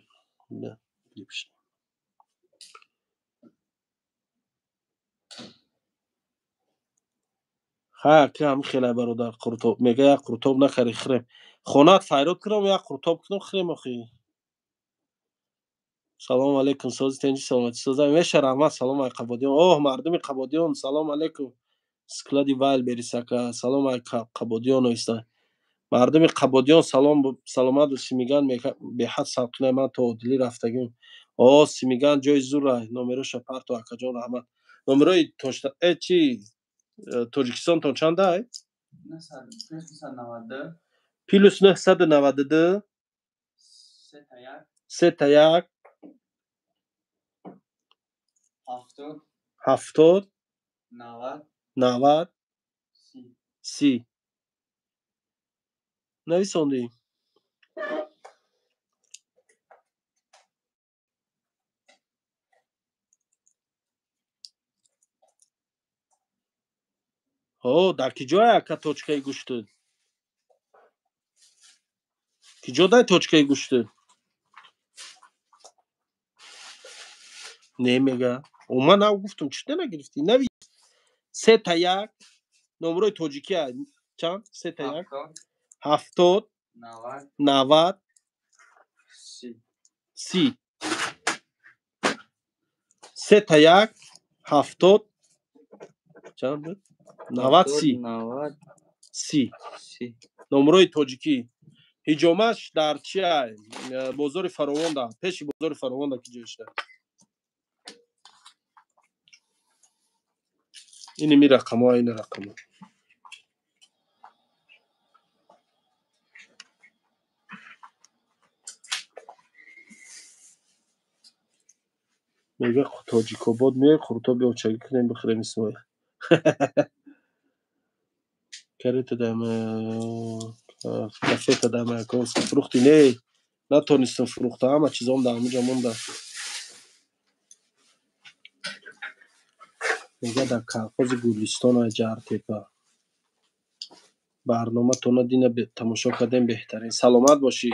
Ха, ки ҳам хеле бародар қуртоб мега, як қуртоб нахари хӯрем. Хонаат файрод кунам, як қуртоб кунам хӯрем охи. Салом алейкум, сози тенҷи саломатӣ соза. Меша раҳмат, салом ай Қабодиён. Оҳ, мардуми Қабодиён, салом алейкум. Склади Вайлберис ака, салом ай Қабодиён оиста. Мардуми Қабодиён салом, саломат. Симиган беҳад сабқина, ман то Одилӣ рафтагим. О, Симиган ҷои зур ай, номероша парто акаҷон, раҳмат. Номерои тошта чи Тоҷикистонтон чанда ай? Плюс 992 3 1 70 90 30. Нависондӣ? О, дар ки ҷое ака точкаи гӯшту? Ки ҷо дай точкаи гӯшту? Не мега. О, ман нав гуфтам, чӣ нагирифтӣ? Нави 3 1 номерои тоҷикӣ чанд? 3 1 70 90 30. 3 1 70 чанд буд? 90 30. 30. Номерои тоҷикӣ. Ҳиҷомаш дар чи ай? Бозори Фаровонда, пеши бозори Фаровонда ки ҷойшда. Ини ми рақамҳо, ини рақамҳо. Мега Тоҷикобод меои, қуртоби очагӣ кунем бихӯрем, Исмоил. Карета дар кафета дар Маяковский фурӯхтӣ? Не, натонистам фурӯхта, ҳама чизом дар ҳамонҷо монда. Мега дар колхози Гулистон ай Ҷартепа. Барноматона дина тамошо кардем, беҳтарин. Саломат бошӣ.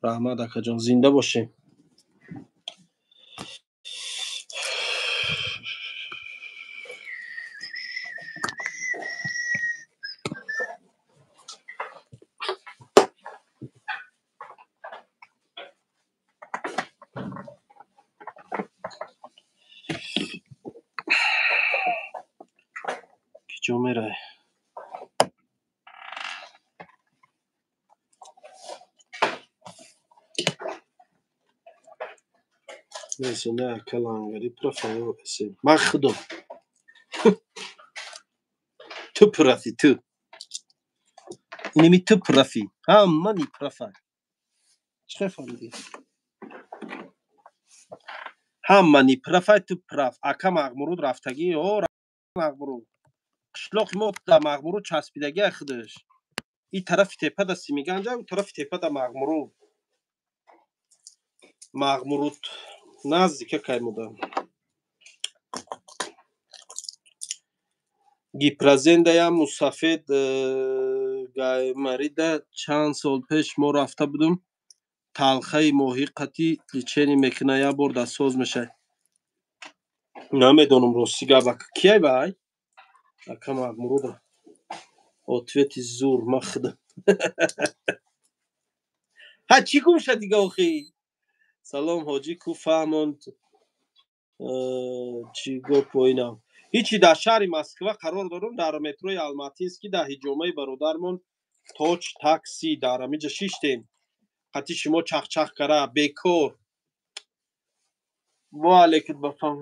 Раҳмат акаҷон, зинда бошем. Ки ҷо меравӣ? Несонда ака лангари профа ё эсе. Ман худам. Ту профи, ту. Инеми ту профи. Ҳама ни профа. Чӣ фаҳмидӣ? Ҳама ни профай, ту прав. Ака Мағмуруд рафтагӣ, о Мағмуруд. Қишлоқи мо дар Мағмуруд часпидагӣ ай худаш. И тарафи тепа да Симиганҷа, у тарафи тепа да Мағмуруд. Мағмуруд наздика кай муда. Гипразендаям мусафед гайморита чанд сол пеш мо рафта будум. Талхаи моҳӣ қатӣ лечение мекунад, як бор дастсоз мешавад. Намедонам рости гап ака кияй вай? Ака Мағмуруда. Ответи зур, ман худам. Ҳа чӣ гум шад дига охи? Салом ҳоҷӣ, ку фаҳмонд чӣ гуфт поинам. Ҳичи, дар шаҳри Москва қарор дорам, дар метрои Алматинский, дар ҳиҷомаи бародармон Тоҷ такси дар ҳаминҷа шиштем. Қати шумо чахчах кара бекор. Ва алейкум бафаҳм.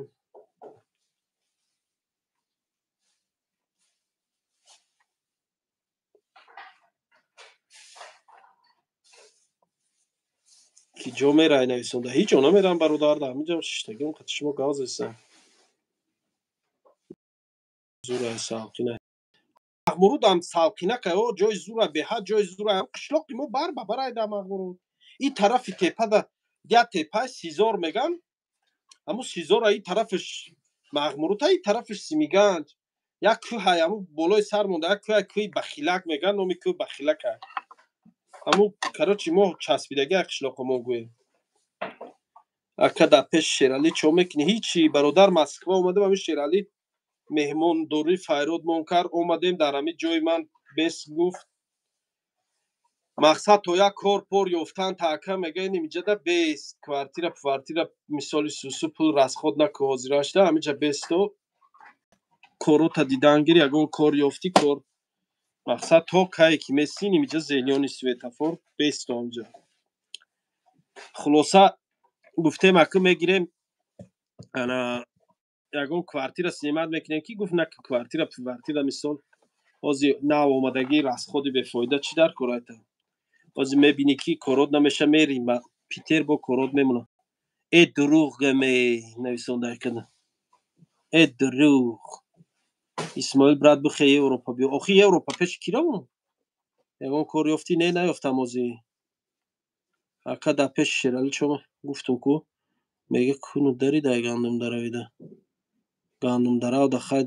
Ки ҷо мерай нависонда? Ҳеҷ ҷо намерам, бародар, дар ҳамин ҷо шиштагим, қати шумо гап застам. Зура салқина. Мағмурудам салқина ка, о ҷои зура, беҳад ҷои зура. Қишлоқи мо бар ба барай дар Мағмуруд. Ин тарафи тепада я тепаи Сизор меган, ҳамун Сизора ин тарафаш Мағмуруд, ин тарафаш Симиганҷ. Як кӯҳай ҳамун болои сар монда, як кӯҳай, кӯҳи Бахилак меган, номи кӯҳ Бахилак ай. Ҳамун, короче, мо часпидаги як қишлоқо мо гӯем. Ака, дар пеши Шералӣ чо мекунӣ? Ҳичи, бародар, Москва омадем, ҳамин Шералӣ меҳмондорӣ файродмон кард, омадем дар ҳамин ҷои ман бес гуфт. Мақсад то як кор пор ёфтан та ака мега иним иҷада бест, квартира квартира мисоли сусу пул расход наку, ҳозирашда ҳамиҷа бесто корота дидан гир, ягон кор ёфтӣ, кор мақсад то кае ки месӣ нимиҷа зелёный светофор бесто ҳамиҷа. Хулоса, гуфтем, ака, мегирем ана ягон квартира снимать мекунем, ки гуфт на, квартира квартира мисол ҳозир нав омадагӣ, расходи бефоида чӣ дар кор айта? Ҳозир мебинӣ, ки корот намеша, мерим ба Питер, бо корот мемонам. Э, дурӯғ гаме нависонда када, э дурӯғ. Исмоил брат, бихе Европа биё. Охи, Европа пеши ки равам? Ягон кор ёфтӣ? Не, наёфтам ҳозир. Ака, дар пеши Шералӣ чо? Гуфтум ку, мега куну дари дай гандум даравида, гандум даравда хай.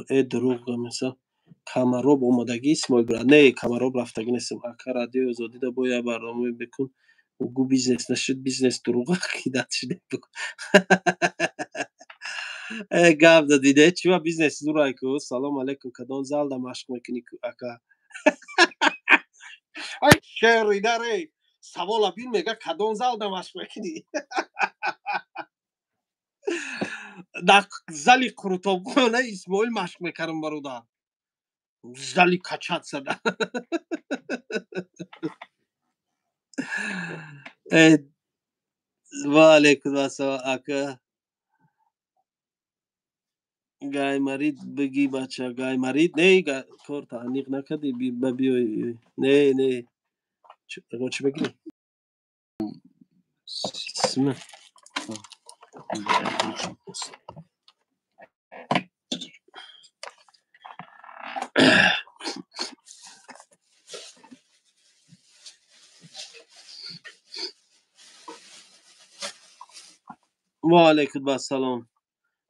Э, дурӯғ гамеса. Камароб омадагӣ, Исмоил брат? Не, Камароб рафтагӣ нестам. Ака, Радиои Озодида бо як барнома бикун, гу бизнес нашуд, бизнес дурӯға кидат шуд. Э, гап дадиде, чива бизнес дурай ку. Салом алейкум, кадом залда машқ мекунӣ, ака? Ай, шеридаре, савола бин, мега кадом залда машқ мекунӣ? Дар зали Қурутобхона Исмоил машқ мекардам, бародар, зали качать зада. Э, ва алейкум ассалом, ака. Гаймарид бигӣ, бача, гаймарид не, кор таъниқ накардӣ, ба биёй. Не, не, ягон чӣ мегирӣ? Сме. Ва алейкум ассалом.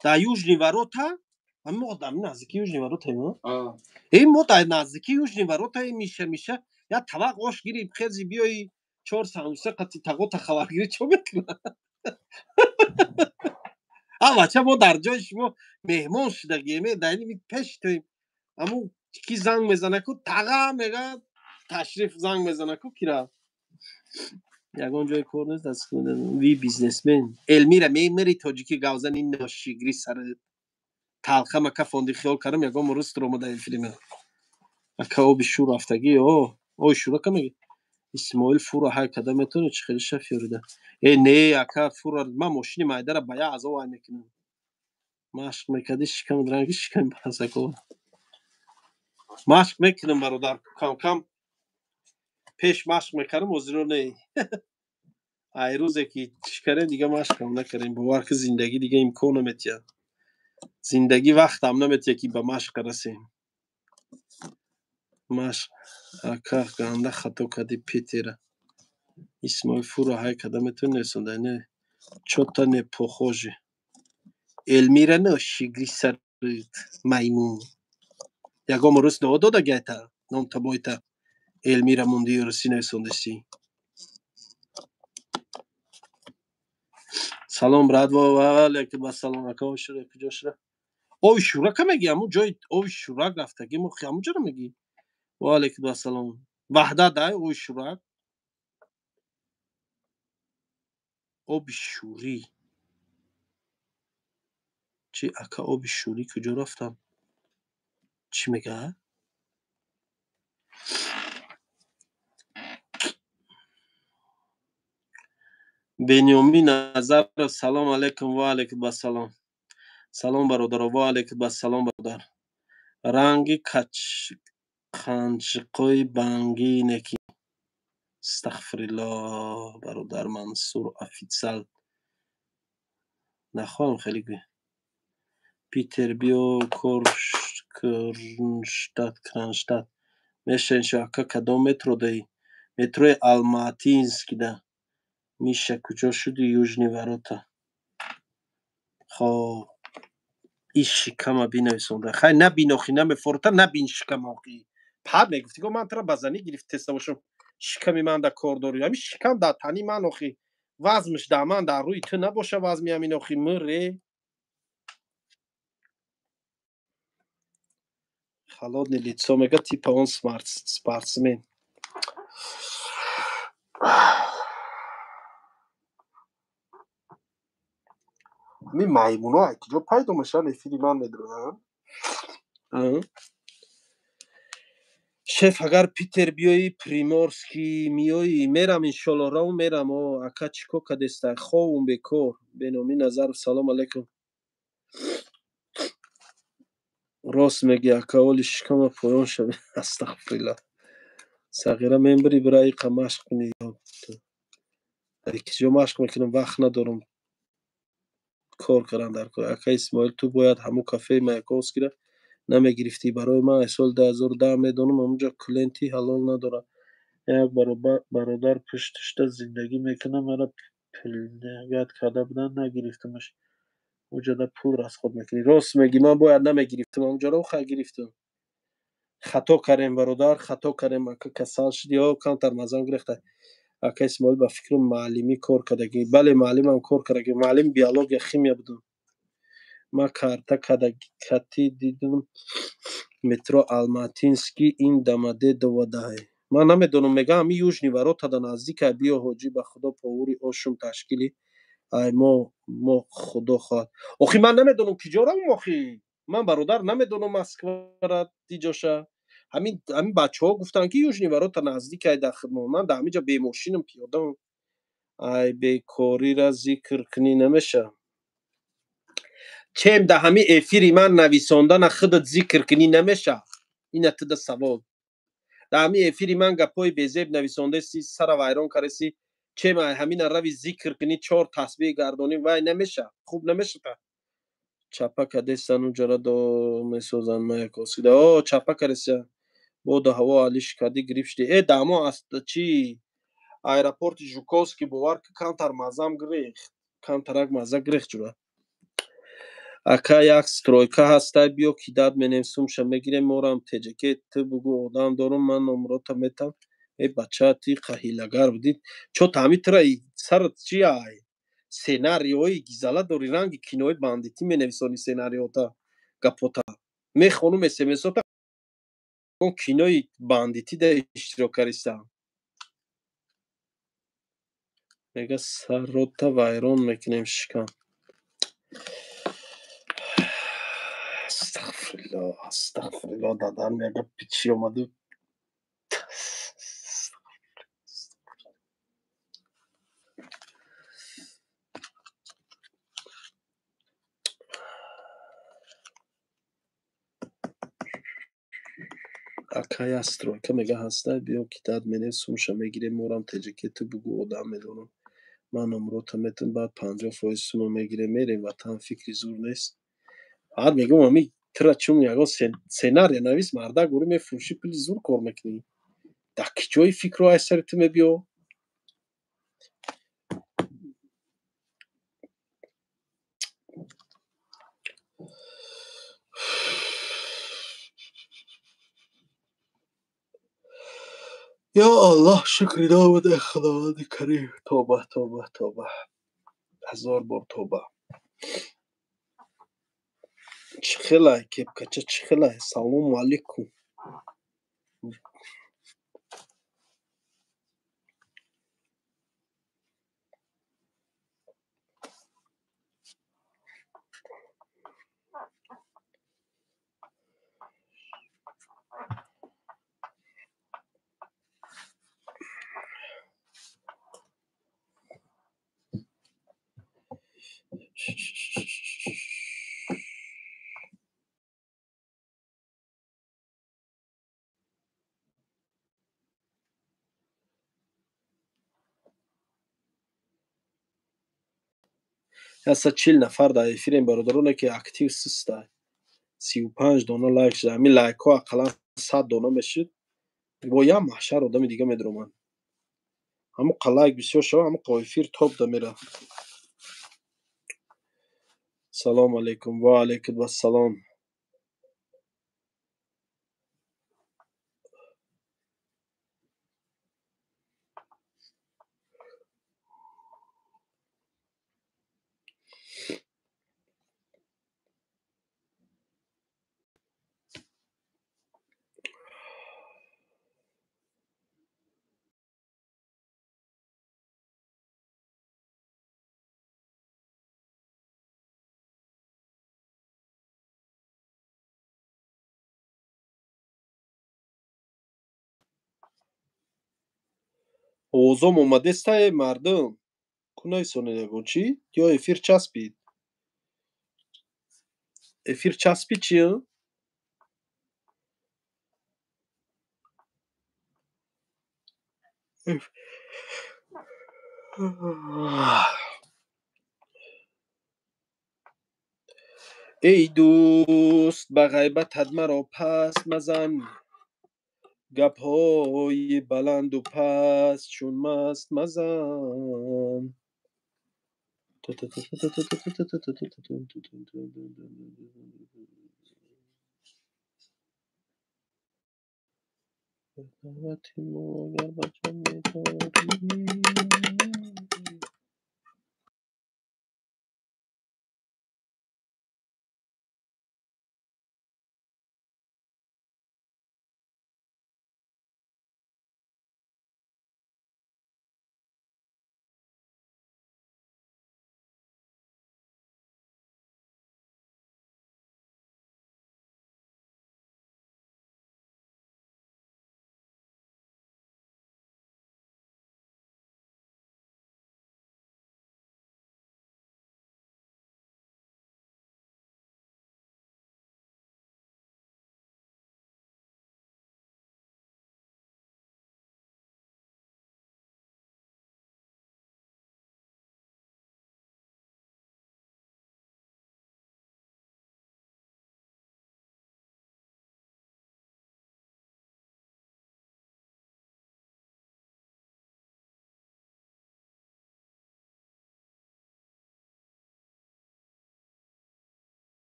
Дар Южный ворота мо, дар наздики Южный воротаем. Э, мо дар наздики Южный воротаем. Миша, миша, як табақ ош гири, хези биёи, чор самуса қати тағота хабаргирӣ чо мекунад? А бача, мо дар ҷои шумо меҳмон шудагием, дар ини пеш тоем. Аму ки занг мезана ку, тага мега, ташриф занг мезана ку, кира ягон ҷои кор нест. Ви бизнесмен Элмира мемери, тоҷики гавзани ношигри сарат талха мака фонди хиёл кардам, ягон рӯз омада филме. Ака, оби шур рафтагӣ? О, ои шура ка меги? Исмоил, фура ҳай када метавонӣ? Чӣ хеле шафёрида. Э, не, ака, фура ман мошини майдара ба як азоб ай мекунам. Машқ мекардӣ, шикам ранги шиками барзако. Машқ мекунам, бародар, кам кам. Пеш машқ мекардам, ҳозиро не. Ай рӯзе ки чӣ кардем, дига машқам накардем. Бовар ки, зиндагӣ дига имкон наметиҳад, зиндагӣ вақтам наметиҳад, ки ба машқ расем. Машқ, ака, ганда хато кардӣ Питера. Исмоил, фура ҳай када метавонӣ? Несонда не, чё-то не похоже. Элмира ношигри сарит маймун. Ягон рӯз дуо додагайта ном табойта Элмира мунди, русӣ нависондасӣ. Салом, брат. Ва алейкум ассалом, ака. Оби шура куҷо шура? Оби шура ка мегӣ? Ҳамун ҷои оби шурак рафтагӣ мо, ҳамун ҷоро мегӣ? Ва алейкум ассалом. Ваҳдат ай оби шурак, оби шӯрӣ чи, ака? Оби шӯрӣ куҷо рафтам? Чӣ мега? Бениёмин Назаров, салом алейкум. Ва алейкум ассалом. Салом, бародаро. Ва алейкум ассалом, бародар. Ранги қанҷиқои бангине ки Астағфируллоҳ, бародар Мансур офитсиал. Нахоҳам хеле гӯ. Питер биё кор Кронштадт, Кронштадт. Меша иншо ака кадом метро даи? Метрои Алматинский да. Миша куҷо шуди? Южный ворота. Хоб. Иш шикама бинависонда. Хай набин охи, намефорта, набин шикама охи. Пад мегуфти, го ман тара ба занӣ гирифтеста бошам. Шиками ман да кор дорӣ. Ҳамин шикам дар тани ман охи. Вазмш дар ман дар рӯи ту набоша вазми ҳамин охи муре. Холодный лицо мега типа он спортсмен. Ҳамин маймуно ай куҷо пайдо мешаванд эфири ман медроянд? Шеф, агар Питер биёӣ, Приморский миёӣ, мерам иншолло, рав мерам. О, ака чӣ кор кардеста? Ховум бекор. Беномӣ Назаров, салом алейкум. Рост мегӣ, ака, оли шикама поён шавӣ. Астағфируллоҳ. Сағира мембирӣ, бира иқа машқ кунӣ. Киҷо машқ мекунам, вақт надорам. Кор кардан дар кор. Ака Исмоил, ту бояд ҳамун кафеи Маяковскиро намегирифтӣ. Барои ман аз соли 2010 медонам, ҳамунҷо клиенти ҳалол надорад. Як бародар пуштушта зиндагӣ мекунад, маро пилнагат карда буданд, нагирифтамаш. Уҷода пул расход мекунӣ. Рост мегӣ, ман бояд намегирифтам, ҳамунҷоро хай гирифтам. Хато кардем, бародар, хато кардем. Ака касал шуд, ё камтар маззам гирифта. Ака Исмоил ба фикру муаллимӣ кор кардагӣ. Бале, муаллимам кор кардагӣ. Муаллими биология, химия будам. Ман карта кати дидам метро Алматинский ин Домодедово даҳе. Ман намедонам, мегӯям ҳамин Южный ворота да наздика, биё ҳоҷӣ, ба худо повури ошум ташкили. Ай мо худо хоҳад. Охи ман намедонам киҷо равам охи. Ман бародар намедонам Москвара диҷоша. Ҳамин бачаҳо гуфтанд ки Южный ворота наздикай дар хидмат. Ман дар ҳамин ҷо бемошинам, пиёдам. Ай бекориро зикр кунӣ намеша. Чем дар ҳамин эфири ман нависондана худат зикр кунӣ намеша. Ина туда савол. Дар ҳамин эфири ман гапҳои безеб нависондаси, сара вайрон кардаси, чем ай ҳамина рави зикр кунӣ, чор тасбеҳ гардонӣ, вай намеша. Хуб намеша та. Чапа кардестан уҷара до месозанд Маяковскида. О, чапа кардеся. Боду ҳаво алиш кардӣ, гирифт шудӣ. Э, дамо аз чи аэропорти Жуковский бовар ки камтар маззам гирехт. Камтарак мазза гирехт ҷура. Ака як стройка ҳастай, биё кидат менем, сумша мегирем, морам теҷаке, ту бугӯ одам дорум, ман номрота метам. Э, бача, ти қаҳилагар будӣ. Чо таъми тура сарат чи ай? Сценариои гизала дори, ранги кинои бандитӣ менависонӣ сценариота, гапота. Мехонум смсота, кинои бандитӣ да иштирок кардистам. Мега сарота вайрон мекунем шикам. Астағфируллоҳ, астағфируллоҳ, дадан мега пичи омаду. Ака як стройка мега ҳастай, биё кидат менем, сумша мегирем, морам теҷаке, ту бугӯ одам медонам. Ман номрота метам, баъд 50% сума мегирем, мерем ватан, фикри зур нест. Баъд мегӯм ҳамин тура чун ягон сценария навис, мардак гӯри мефурӯшӣ, пули зур кор мекунӣ. Дар ки ҷои фикрро аз сари ту мебиё? Ё Аллоҳ, шукри номат, эй Худованди Карим. Тоба, тоба, тоба. Ҳазор бор тоба. Чӣ хелай, кепкача, чӣ хелай? Салому алейкум. 140 нафар дар эфирем, бародароне ки актив систай. 35 дона лайк шуда. Ҳамин лайкҳо ақаллан 100 дона мешуд, бо як маҳшар одами дига медуроманд. Ҳамон лайк бисёр шава, ҳамон эфир топ да мерафт. Салом алейкум, ва алейкум ассалом. Овозом омадестае, мардум? Ку наисонед ягон чӣ? Ё эфир часпид? Эфир часпид чи? Эй дӯст, ба ғайбатат маро паст мазан, гапҳои баланду паст чун маст мазан. Даъвати мо агар ба ҷон медорӣ.